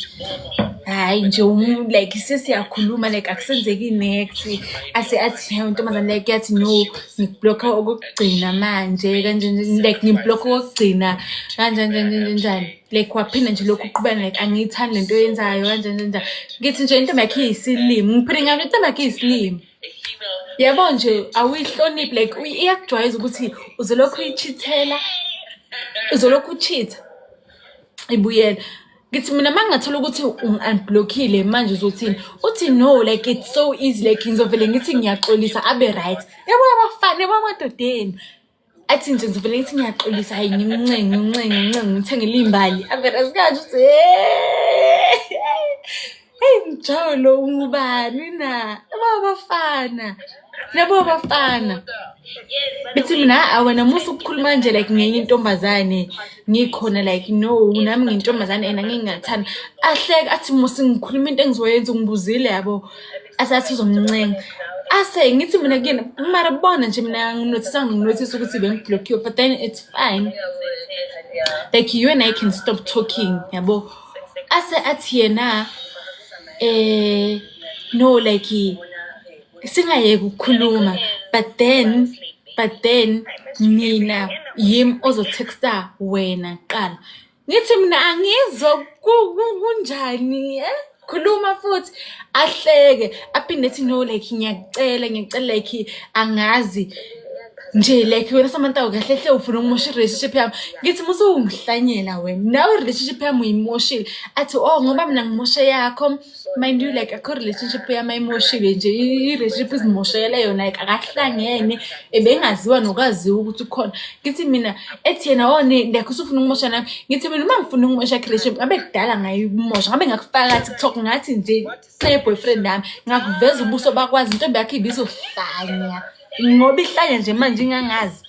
hhayi nje like sesiyakhuluma, like akusenzeki next. Ase athi, hayi intombazane, like yathi no, ngikubhlokha okokugcina manje kanje nje, like ngimblokha okokugcina kanje nje nje njani. Like waphinda nje lokhu uqhubeka, like angiyithandi lento oyenzayo kanje nje njani. Ngithi nje intombi yakhe iyisilima, ngiphinde ngami intombi yakhe iyisilima. Yabo nje awuyihloniphi, like iyakujwayeza ukuthi uzolokhu uyi-cheat-ela, uzolokhu u-cheat-a ibuyela. Ngithi mina uma ngingathola ukuthi ungi-unblock-ile manje uzothini? Uthi no, like it's so easy, like ngizovele ngithi ngiyaxolisa abe right. Yabo abafana, yabo amadodeni. Athi nje ngizovele ngithi ngiyaxolisa, hayi ngimncenge, ngimncenge, ngimncenge, ngimthengele iy'mbali. Abe right kanje uthi hey mjolo ungubani na? Yabo abafana. Yabo abafana. Bithi mina a wena musa ukukhuluma nje like ngenye intombazane ngikhona, like no, nami ngiyintombazane and angeke ngingathanda. Ahleke athi musa ngikhuluma into engizoyenza, ungibuzile yabo. Asathi uzomncenga. Ase ngithi mina kuyena mara bona nje mina nginothisa nginothisa ukuthi bengiblockiwe, but then it's fine. Like you and I can stop talking, yabo. Ase athi yena no, like singayeki ukukhuluma, but then mina yimi ozo-text-a wena kuqala. Ngithi mina angizwa kunjani, eh? Khuluma futhi. Ahleke aphinde ethi no, like ngiyakucela, ngiyacela, like angazi nje, like wena Samantha kahle hle ufuna ukumosha i-relationship yami. Ngithi musu ungihlanyela wena, nawe i-relationship yami uyimoshile. Athi oh ngoba mina ngimoshe yakho. Mind you, like akho relationship yami ayimoshile nje, i-relationship izimoshele yona, like akahlangene, ebengaziwa nokwaziwa ukuthi ukhona. Ngithi mina, ethi yena oh like usufuna ukumosha nami. Ngithi mina uma ngifuna ukumosha i-relationship ngabe kudala ngayimosha, ngabe ngakufaka TikTok ngathi nje boyfriend yami, ngakuveza ubuso bakwazi, intombi yakhe ibizohlanya ngoba ihlanya nje manje ingangazi.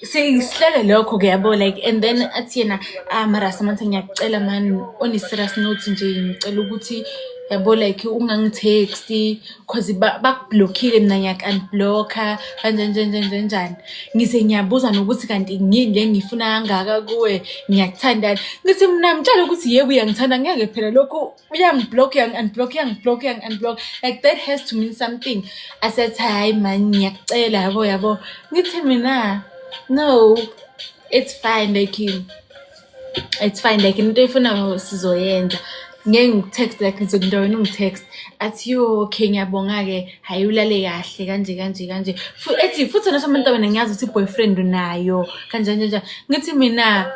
Sihleke lokho-ke yabo, like and then athi yena ah mara Samantha ngiyakucela man, on a serious note nje ngicela ukuthi yabo like ungangi-text-i cause bakublockile, mina ngiyaku-unblock-a kanje nje nje nje njani. Ngize ngiyabuza nokuthi kanti yini le ngiyifuna kangaka kuwe, ngiyakuthanda. Ngithi mina mtshele ukuthi yebo uyangithanda, ngeke phela lokhu uyangi-block, uyangi-unblock, uyangi-block, uyangi-unblock, like that has to mean something. Asethi hhayi man ngiyakucela yabo yabo. Ngithi mina no, it's fine, like it's fine, like into oyifunayo sizoyenza. Ngeke ngiku-text, like ngizolinda wena ungi-text. Athi yo okay ngiyabonga-ke, hhayi ulale kahle kanje kanje kanje. Ethi futhi wena Samantha wena ngiyazi ukuthi i-boyfriend unayo kanje kanje kanje. Ngithi mina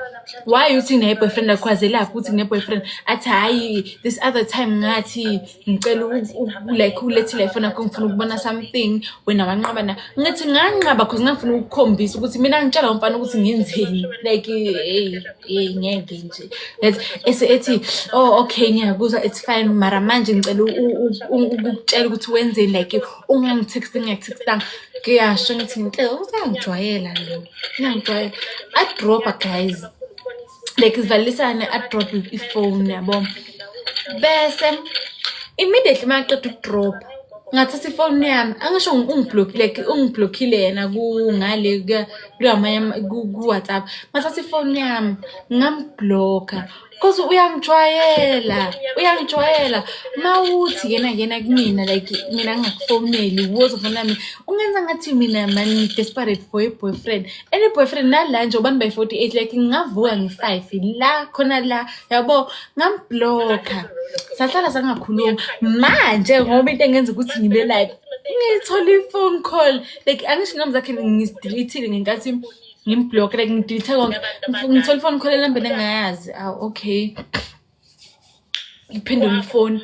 why uthi ngine-boyfriend, akwazelaphi ukuthi ngine-boyfriend? Athi hhayi this other time ngathi ngicela like ulethile ifoni yakho ngifuna ukubona something, wena wanqaba na. Ngithi nganqaba cause ngangifuna ukukhombisa ukuthi mina ngitshela umfana ukuthi ngenzeni, like hey hey ngeke nje. Ese ethi oh okay ngiyakuzwa, it's fine, mara manje ngicela ukukutshela ukuthi wenzeni, like ungangi-text ngingaku-text-anga. Ngiyasho ngithi inhle usangijwayela lo, uyangijwayela. A-drop-a guys, like sivalelisane, a-drop ifoni yabo. Bese immediately makaqeda uku-drop ngathatha ifoni yami, angisho ungiblock, like ungiblockile yena ngale kulamanye ku-WhatsApp. Ngathatha ifoni yami ngam-block-a cause uyangijwayela, uyangijwayela. Mawuthi yena yena kumina, like mina ngingakufoneli wozofonela mina, ungenza ngathi mina man desperate for a boyfriend. Any boyfriend nala nje ubani by 48, like ngingavuka nge-5 la khona la yabo. Ngam-block-a sahlala sangakhuluma. Manje ngoba into engenza ukuthi ngibe like ngithole i-phone call, like angisho inamba zakhe ngizi-delete-ile ngenkathi ngim-block, like ngi-delete konke, ngithola i-phone call enambeni engingayazi. Awu okay, ngiphendule ifoni,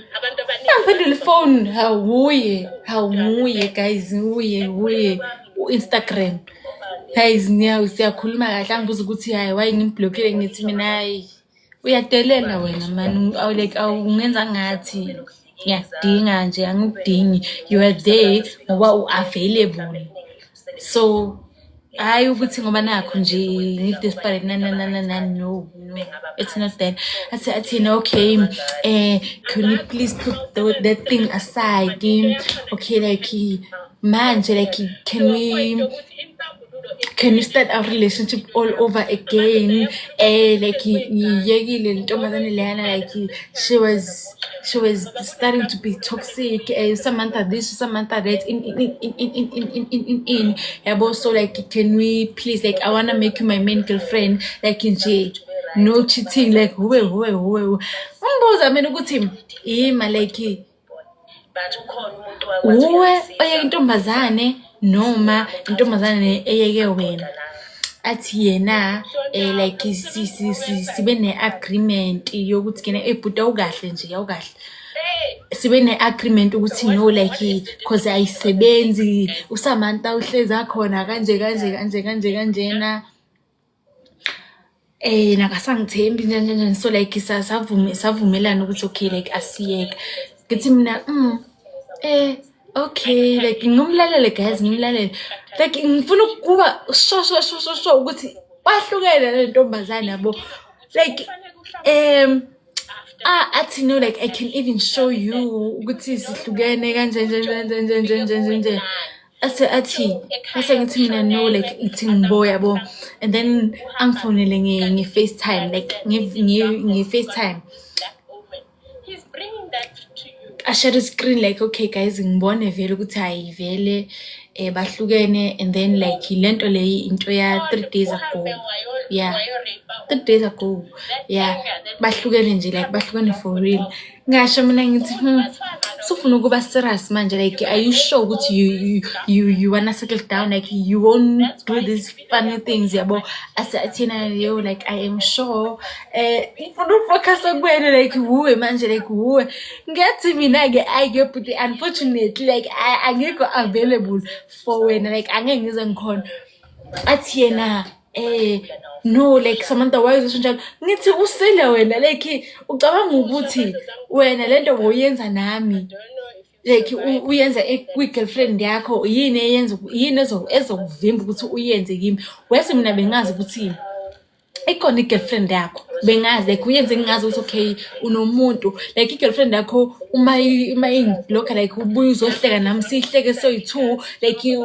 ngiphendule ifoni, hawu hawu nguye guys, nguye nguye u-Instagram guys. Siyakhuluma kahle, angibuza ukuthi hayi why ngimblockile. Ngithi mina hayi uyadelela wena man, like awungenza ngathi ngiyakudinga nje, angikudingi. You are there ngoba u-available, so hhayi ukuthi ngoba nakho nje ngi-desperate na na na na na, no no, it's not that. Athi athina okay, can you please put that thing aside? Okay, like manje like can we Can we start our relationship all over again? Like, ngiyekile le ntombazane leyana, like she was starting to be toxic. Samantha this, Samantha that, in in in in in in in in in in yabo. So like, can we please, like, I wanna make you my main girlfriend, like nje no cheating, like huwe huwe huwe huwe. Ngibuza mina ukuthi ima, like uwe oyeke intombazane noma intombazane eyeke wena? Athi yena like sibe ne-agreement yokuthi kena ebhuti awukahle nje, awukahle, sibe ne-agreement ukuthi no, like 'cause ayisebenzi, uSamantha uhlezi akhona kanje kanje kanje kanje kanjena, nakasangithembi, njani njani njani. So like savumelana ukuthi okay, like asiyeke. Ngithi mina, okay," like ngimlalele guys, ngimlalele, like ngifuna ukuba sure sure sure sure sure ukuthi bahlukene le ntombazane yabo. Like athi, "No, like I can even show you ukuthi sihlukene kanje nje nje nje nje nje nje nje nje." Athi bese ngithi mina, "No," like ithi ngibo yabo, and then angifonele nge-FaceTime, like nge-FaceTime, ashare screen, like okay guys, ngibone vele ukuthi hayi vele bahlukene. And then like lento leyi into ya 3 days ago, yeah, 3 days ago, yeah, bahlukene nje, like bahlukene for real. Ngasho mina ngithi, Sufuna ukuba serious manje? Like, are you sure ukuthi you wanna settle down? Like you won't do these funny things yabo?" Athina, "Yo, like I am sure, ngifuna ukufocus kuwena, like wuwe manje, like wuwe." Ngathi mina-ke, ayi-ke bhuti, unfortunately like angikho available for wena, like angeke ngize ngikhona. Athi yena, "No, like Samantha, why uzosho njalo?" Ngithi, "Usile wena, like ucabanga ukuthi wena lento boyenza nami, like uyenza kwi-girlfriend yakho, yini eyenza, yini ezokuvimba ukuthi uyenze kimi?" Wese mina bengazi ukuthi ikhona i-girlfriend yakho, bengazi like uyenze ngingazi ukuthi okay unomuntu, like i-girlfriend yakho uma ingiblocka, like ubuye uzohleka nami, sihleke soyi-two, like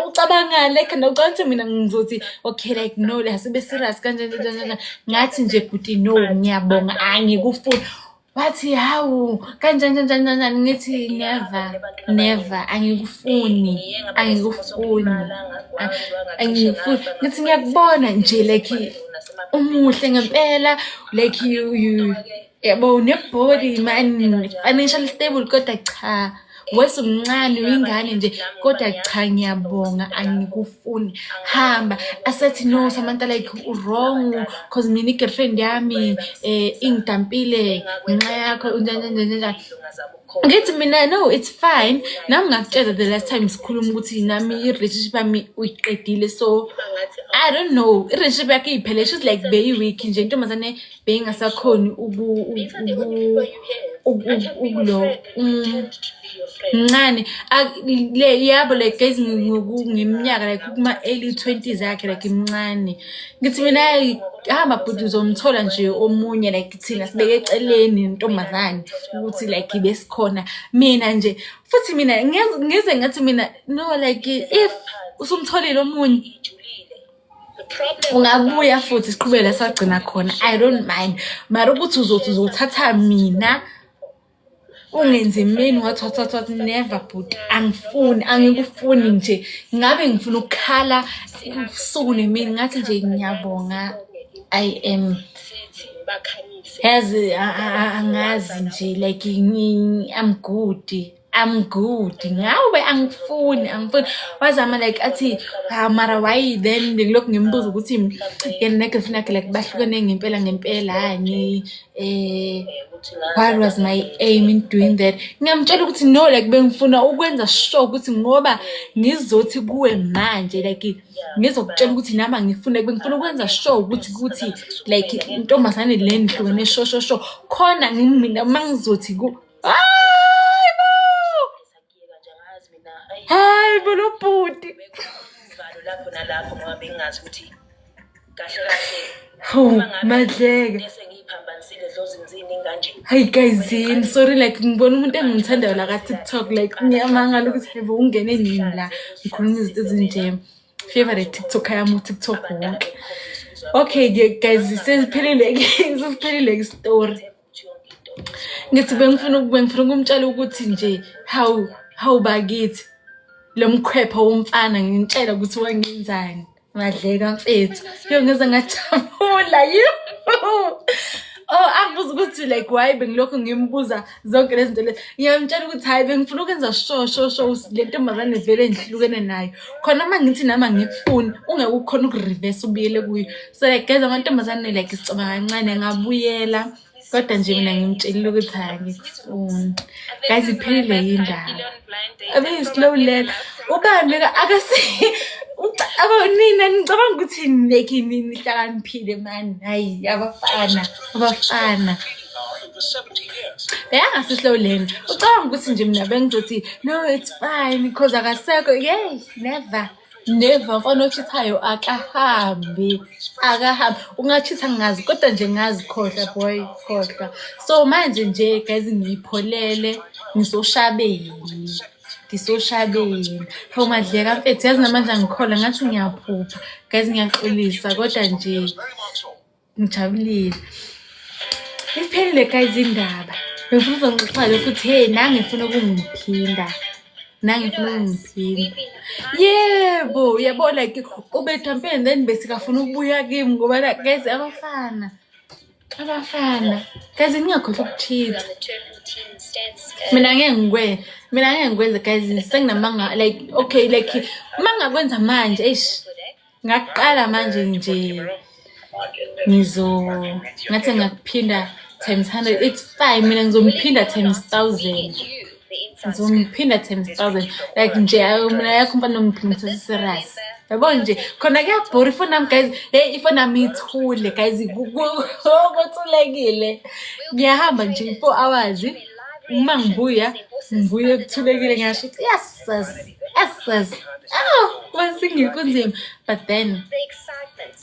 ucabangani? Like ucabanga ukuthi mina ngizothi okay, like no, like asibe serious kanje nje nje nje?" Ngathi nje, "Bhuti, no, ngiyabonga, angikufuni." Wathi, "Hawu, kanjani kanjani kanjani?" Ngithi, "Never, never, angikufuni, angikufuni, angikufuni." Ngithi, "Ngiyakubona nje, like umuhle ngempela, like you yabo, une-body man, financially stable, kodwa cha, wesumncane, uyingane nje, kodwa cha, ngiyabonga, angikufuni, hamba." Asethi, "No Samantha, like wrong, 'cause mina i-girlfriend yami ingidampile ngenxa yakho, njani njani njani." Ngithi mina, "No, it's fine, nami ngakutshela the last time sikhuluma ukuthi nami i-relationship yami uyiqedile." So I don't know i-relationship yakhe iyiphele. She's like beyi-weak nje intombazane, beyingasakhoni ukulo mncane le yabo, like guys, ngeminyaka, like kuma-early 20s yakhe, like imncane. Ngithi mina, "Hamba bhuti, uzomthola nje omunye, like thina sibeke eceleni intombazane ukuthi like besikhona." Mina nje futhi mina ngize ngathi mina, "No, like if usumtholile omunye, ungabuya futhi siqhubeke la sagcina khona, I don't mind, mara ukuthi uzothi uzothatha mina ungenzi mini, what what what what, never bhuti, angifuni, angikufuni nje." Ngabe ngifuna ukukhala ubusuku nemini. Ngathi nje, "Ngiyabonga, I am yazi angazi nje, like I'm good, I'm good ngawe, angifuni, angifuni." Wazama like athi, "Ah, mara why then?" Ngilokhu ngimbuza ukuthi yena ne-girlfriend yakhe like bahlukene ngempela ngempelani, what was my aim in doing that. Ngiyamtshela ukuthi no, like bengifuna ukwenza sure ukuthi ngoba ngizothi kuwe manje, like ngizokutshela ukuthi nami angifuni, like bengifuna ukwenza sure ukuthi like intombazane le nihlukene sure sure sure, khona mina uma ngizothi ku, hayi bo, hayi bo, lo bhuti. Lapho nalapho ngoba bengingazi ukuthi kahle kahle Hawu madleke. Esengiyiphambanisile dlozini kanje. Hayi guys, yini, sorry, like ngibona umuntu engimthandayo la ka-TikTok, like ngiyamangala ukuthi hayibo, ungene nini la, ngikhuluma izinto ezinje. Favorite TikToker yami uTikTok wonke. Okay-ke guys, sesiphelile-ke, sesiphelile-ke isitori. Ngithi bengifuna ukumtshela ukuthi nje, hawu, hawu bakithi, lo mkhwepha womfana ngimtshela ukuthi wangenzani. Ngadleka mfethu. Yo, ngeze ngajabula. Yo. Oh, angibuza ukuthi like why bengilokhu ngimbuza zonke lezi zinto lezi. Ngiyamtshela ukuthi hhayi, bengifuna ukwenza sure sure sure ukuthi le ntombazane vele ngihlukene nayo. Khona uma ngithi nami angikufuni, ungeke ukhone uku-reverse ubuyele kuyo. So like guys, amantombazane like sicabanga kancane ngabuyela. Kodwa nje mina ngimtshelile ukuthi hhayi, angikufuni. Guys, iphelile indaba. Abe-slow learner. Ubani akasi abo nina nicabanga ukuthi like nihlakaniphile mani. Hayi, abafana, abafana. Over 70 years. Bekangasi slow learner. Ucabanga ukuthi nje mina bengizothi no, it's fine because akasekho. Yey, never. Never, mfana ochithayo akahambi. Akahambi. Ungachitha ngazi kodwa nje ngazi, khohlwa boy, khohlwa. So manje nje guys, ngiyipholele, ngisoshabeni. Ngisoshabeni. Hawu madleka mfethu, yazi namanje angikholwa, ngathi ngiyaphupha. Guys, ngiyaxolisa kodwa nje ngijabulile. Iphelile guys indaba. Bengifuna uzongixoxela lokhu ukuthi hey, nange ngifuna ukungiphinda. Nange ngifuna ukungiphinda. Yebo, yabo, like ubethampeni and then bese kafuna ukubuya kimi ngoba like guys, abafana. Abafana. Guys, ningakhohlwa ukuchitha. Mina ngeke ngikwenze guys, senginamanga like okay, like uma ngakwenza manje, eish, ngaqala manje nje ngizo ngathi ngakuphinda times 100, it's fine. Mina ngizomphinda times 1000, ngizomphinda times 1000. Like nje mina yakho umfana ongiphinda serious, yabo nje khona kuyabhora. Ifoni yami guys, hey, ifoni yami ithule guys, kuthulekile. Ngiyahamba nje 4 hours, uma ngibuya ngibuye kuthulekile. Ngiyasho ukuthi yes sis, yes sis. Oh, kwasingile kunzima, but then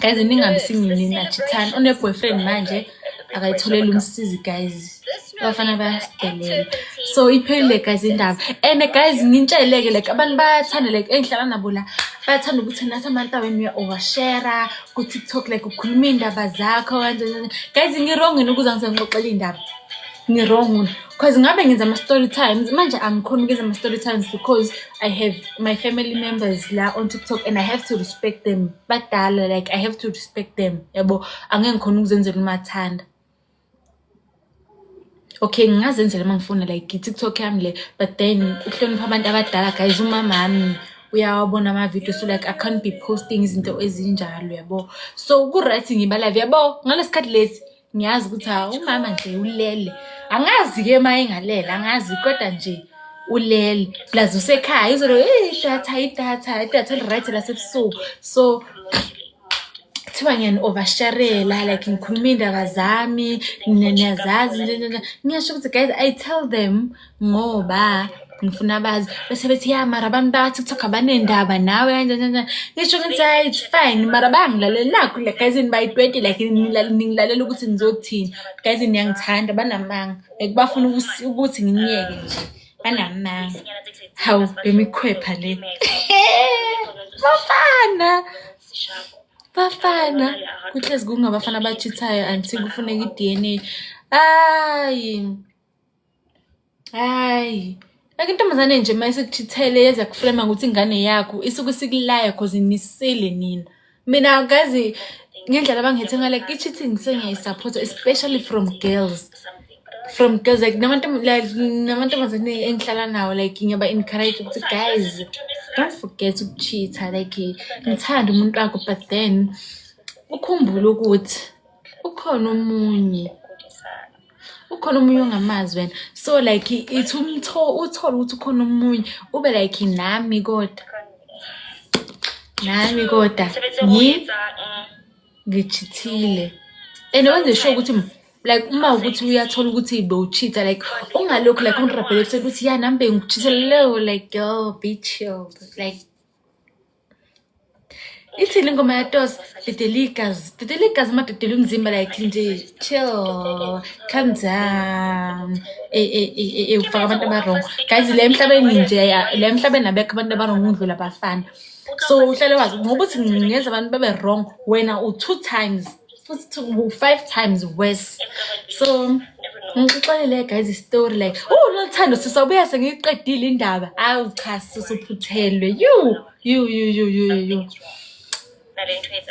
guys, ningabi singinachithana. Une-boyfriend manje, akayitholeli umsizi guys, abafana bayasidelela. So iphelile guys indaba. And guys, ngintshele-ke, like abantu bayathanda, like engihlala nabo la bayathanda ukuthi nathi abantu wena uya-overshare ku-TikTok, like ukhuluma iy'ndaba zakho kanjani. Guys, ngi-wrong yini ukuze ngisengixoxela iy'ndaba? Ngi-wrong? Because ngabe ngenza ama-story times manje, angikhoni ukwenza ama-story times because I have my family members la on TikTok and I have to respect them. Badala, like I have to respect them, yabo. Angeke ngikhona ukuzenzela umathanda. Okay, ngingazenzela uma ngifuna, like i-TikTok yami le, but then ukuhlonipha abantu abadala guys, umamami uyawabona ama-video, so like I can't be posting izinto ezinjalo, yabo. So ku-right ngiba live, yabo, ngalesi khathi lesi ngiyazi ukuthi ha, umama nje ulele. Angazi-ke uma engalele, angazi, kodwa nje ulele, plus usekhaya izolo. Hey, idatha, idatha, idatha eli-right lasebusuku. So kuthiwa ngiyani-oversharela, like ngikhuluma iy'ndaba zami, niyazazi. Ngiyasho ukuthi guys, I tell them ngoba ngifuna bazi, bese bethi ya, mara abantu baka-TikTok abanendaba nawe, kanjani kanjani. Ngisho ngithi hayi, it's fine, mara bayangilalela nakhu like guys, nibayi-20, like ningilalela ukuthi nizothini. Guys, niyangithanda, banamanga, like bafuna ukuthi nginiyeke nje, banamanga. Hawu, lemikhwepha le, bafana, bafana, kuhlezi kungabafana abachithayo until kufuneka i-DNA. Hayi hayi, like intombazane nje uma isikuchithele yeza kufrema ukuthi ingane yakho isuke isikulaya cause nisile nina. Mina guys, ngendlela abangithethe ngale, like i-cheating sengiyayi-support, especially from girls, from girls, like nabantu, like namantombazane engihlala nawo, like ngiyaba-encourage ukuthi guys, don't forget ukucheat-a. Like ngithanda umuntu wakho, but then ukhumbule ukuthi ukhona omunye, ukhona omunye ongamazi wena. So like ithi umtho uthole ukuthi ukhona omunye, ube like nami kodwa, nami kodwa ngichithile. And wenze sure ukuthi like uma ukuthi uyathola ukuthi bewucheat-a, like ungalokhu like ungirabhele ekuseni ukuthi ya, nami bengikucheatele leyo. Like girl, be chilled. Like ithini ingoma yaToss? Dedela igazi, dedela igazi, amadedela umzimba. Like nje chill, calm down. Eh, ufaka abantu aba-wrong guys la emhlabeni nje, la emhlabeni abekho abantu aba-wrong ukudlula abafana. So uhlale wazi ngoba uthi ngenza abantu babe wrong, wena u-two times futhi u-five times worse. So ngixoxelele guys i-story like, oh Noluthando sisabuya sengiyiqedile indaba. Awu cha sisuphuthelwe. You you you you you you.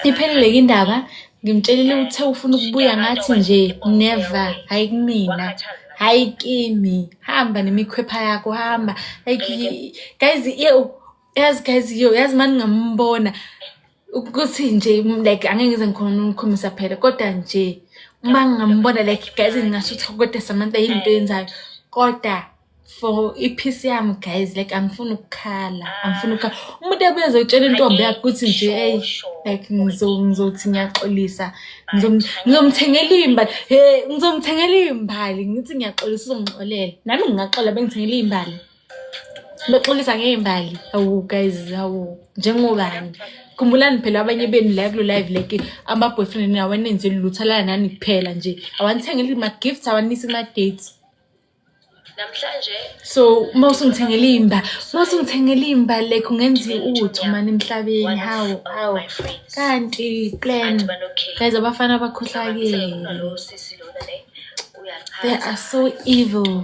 Iphelile ke indaba. Ngimtshelile uthe ufuna ukubuya ngathi nje never, hayi kumina. Hayi kimi. Hamba nemikhwepha yakho hamba. Like guys, yo yazi guys yo yazi mani ngambona ukuthi nje like angeke ngize ngikhona ukukhombisa phela kodwa nje uma ngingambona like guys ngingasho ukuthi kodwa Samantha yini into oyenzayo kodwa for i-peace yami guys like angifuni ukukhala angifuni ukukhala umuntu abuye ezotshela intombi yakhe ukuthi nje hey like ngizothi ngiyaxolisa ngizomthengela iy'mbali he ngizomthengela iy'mbali ngithi ngiyaxolisa uzongixolela nami ngingaxola bengithengela iy'mbali bexolisa ngey'mbali awu guys awu njengobani khumbulani phela abanye benu la kulo live like ama-boyfriend awanenzeli lutho alala nani kuphela nje awanithengeli ma-gifts awanisi kuma-dates Namhlanje so uma usungithengela iy'mbali uma usungithengela iy'mbali like ungenza utho mani emhlabeni hawu hawu kanti plan guys abafana bakhohlakele they are so evil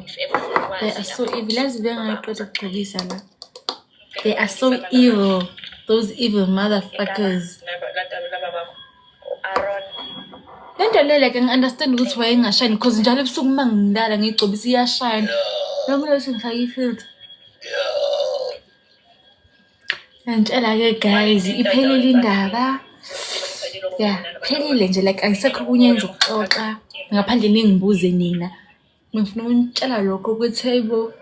they are so evil yazi bengayiqeda ukugcokisa la they are so evil those evil motherfuckers Le nto le like ngi-understand ukuthi wayengashayini because njalo ebusuku uma ngilala ngiyigcobisa iyashayina. Noma lokhu ngifake i-filter. Ngiyantshela-ke guys, iphelile indaba. Ya, phelile nje like akusekho okunye engizokuxoxa ngaphandle ningibuze nina. Ngifuna ukunitshela lokho ukuthi hey bo,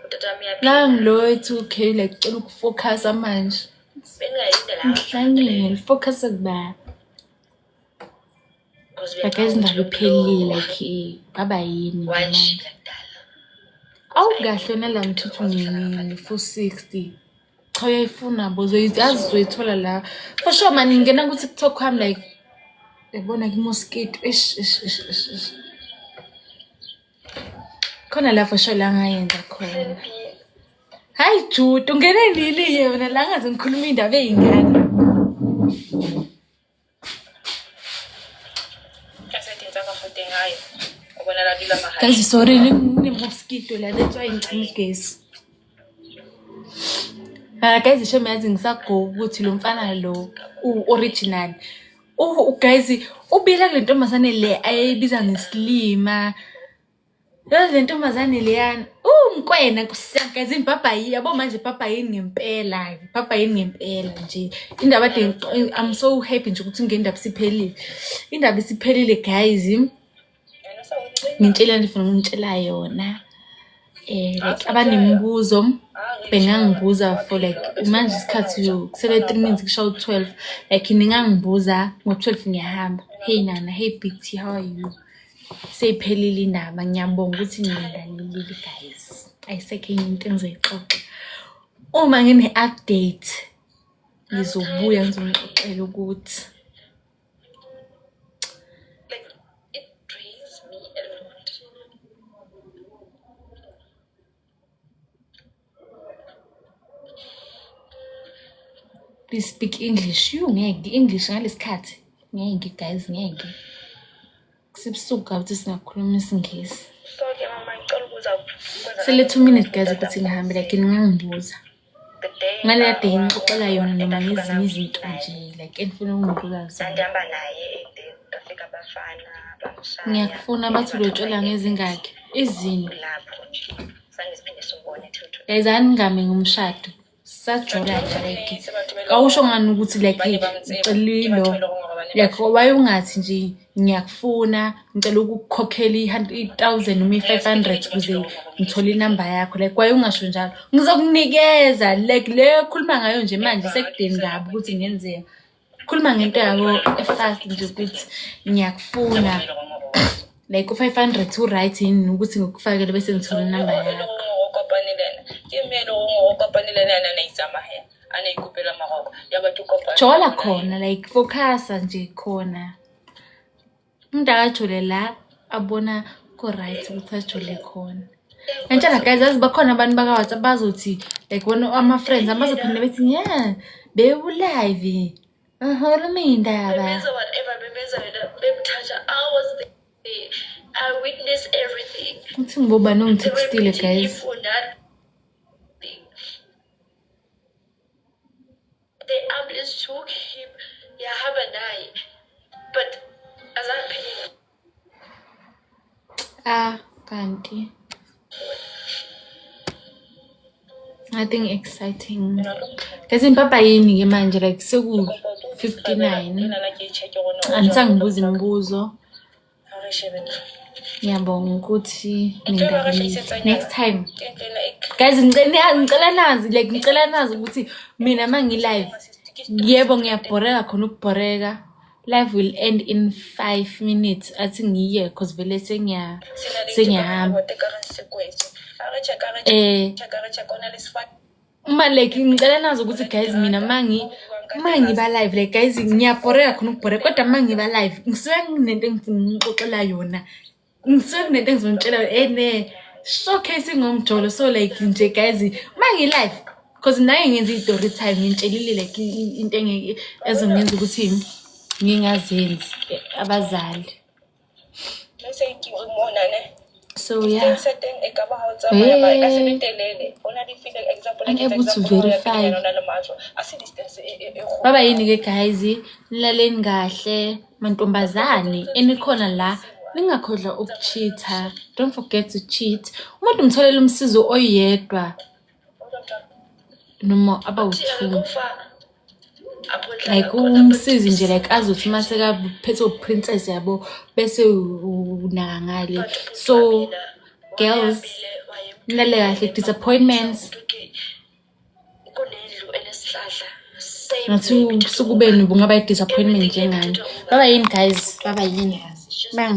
nangu lo we-two K like cela ukufokhasa manje. Ngihlanyile, ngifokhase kubani? Like guys indaba iphelile like baba yini nje manje. Awukahle wena la mthuthu nge-460. Cha uyayifuna bo uzoyazi uzoyithola la. For sure man ngingena ku-TikTok wami like yabona ke mosquito ish ish ish ish. ish. Khona la for sure la ngayenza khona. Hayi Jude ungene nini yena la ngaze ngikhuluma indaba eyingane. Guys, sorry, ne-mosquito la that's why ngicima ugesi. Ah, guys, shame yazi ngisagoka ukuthi lo mfana lo u-original. Guys, ubila kule ntombazane le ayeyibiza ngesilima. Yazi le ntombazane leyana, umkwena nkosi yami guys imbhabha yabo manje ibhabha yini ngempela, ibhabha yini ngempela nje. Indaba ade I'm so happy nje ukuthi ngendaba isiphelile. Indaba isiphelile guys. Ngintshela ngifuna ukunitshela yona. Like abanemibuzo bengangibuza for like manje isikhathi kusele 3 minutes kushaye u-12 like ningangibuza ngo-12 ngiyahamba. Hey Nana, hey Big T, how are you? Seyiphelile indaba ngiyabonga ukuthi ningilalelile guys. Ayisekho enye into engizoyixoxa. Uma ngine-update ngizobuya ngizonixoxela ukuthi Like it drains me a lot. Please speak English. You ngeke English ngalesikhathi. Ngeke guys ngeke. Kusebusuku kabi ukuthi singakhuluma isiNgisi. So ke mama ngicela ukuza Sele 2 minutes guys ukuthi ngihambe like ningangibuza. the day Ngale day ngixoxela yona noma ngezinye izinto nje like enifuna ukungibuza zona. ndihamba naye and then ngafika abafana bamshaya. Ngiyakufuna bathi ulotshola ngezingakhi izini. Lapho nje zange siphinde simbone till today. Guys aningame ngomshado. Sajola nje like awusho ngani ukuthi like hey ngicela ilo like why ungathi nje ngiyakufuna ngicela ukukukhokhela i-1000 noma i-500 ukuze ngithole inamba yakho like why ungasho njalo ngizokunikeza like le okhuluma ngayo nje manje sekudeni kabi ukuthi ngenzeka khuluma ngento yabo e-fast nje ukuthi ngiyakufuna like u-500 u-right yini ukuthi ngikufakele bese ngithola inamba yakho. Jola khona like focusa nje khona. Umuntu akajole la abona ku-right ukuthi ajole khona. Ngiyantshela guys yazi bakhona abantu baka-WhatsApp bazothi like wona ama-friends abazophinde bethi yeah Bewu-live. Ngikhuluma iy'ndaba. Bemenza whatever, bemenza yena, bemthatha. I was there. I witnessed everything. Uthi ngibobani They were ongithextile beating him guys. for nothing. The ambulance took him, yahamba naye. But azange phele. Ah, kanti. Nothing exciting. Guys, impapa yini ke manje like seku 59. Anisangibuza imibuzo. Ngiyabonga ukuthi nindabile. Next time. Guys, ngicela nazi like ngicela nazi ukuthi mina mangi live yebo ngiyabhoreka khona ukubhoreka. Live will end in 5 minutes. Athi ngiye cause vele sengiyahamba. Uma like ngicela nazi ukuthi guys mina mangiba live like guys ngiyabhoreka khona ukubhoreka kodwa mangiba live ngisuke nginento engifuna ngixoxela yona. Ngisuke kunento engizonitshela ene showcase ngomjolo so like nje guys mangi live because naye ngenza i-story time ngintshelile like into engeke ezongenza ukuthi ngingazenzi abazali. So yeah. Hey. Unable to verify. Baba yini ke guys, nilaleni kahle mantombazane enikhona la ningakhohlwa ukucheata. Don't forget to cheat. Umuntu umtholela umsizo oyedwa noma abawu-two. Like umsizi nje like azothi uma sekaphethe uprincess yabo bese unaka ngale. So girls, nilale kahle. Disappointments ngathi ubusuku benu bungaba i-disappointment njengami. Baba yini guys, baba yini. Bye.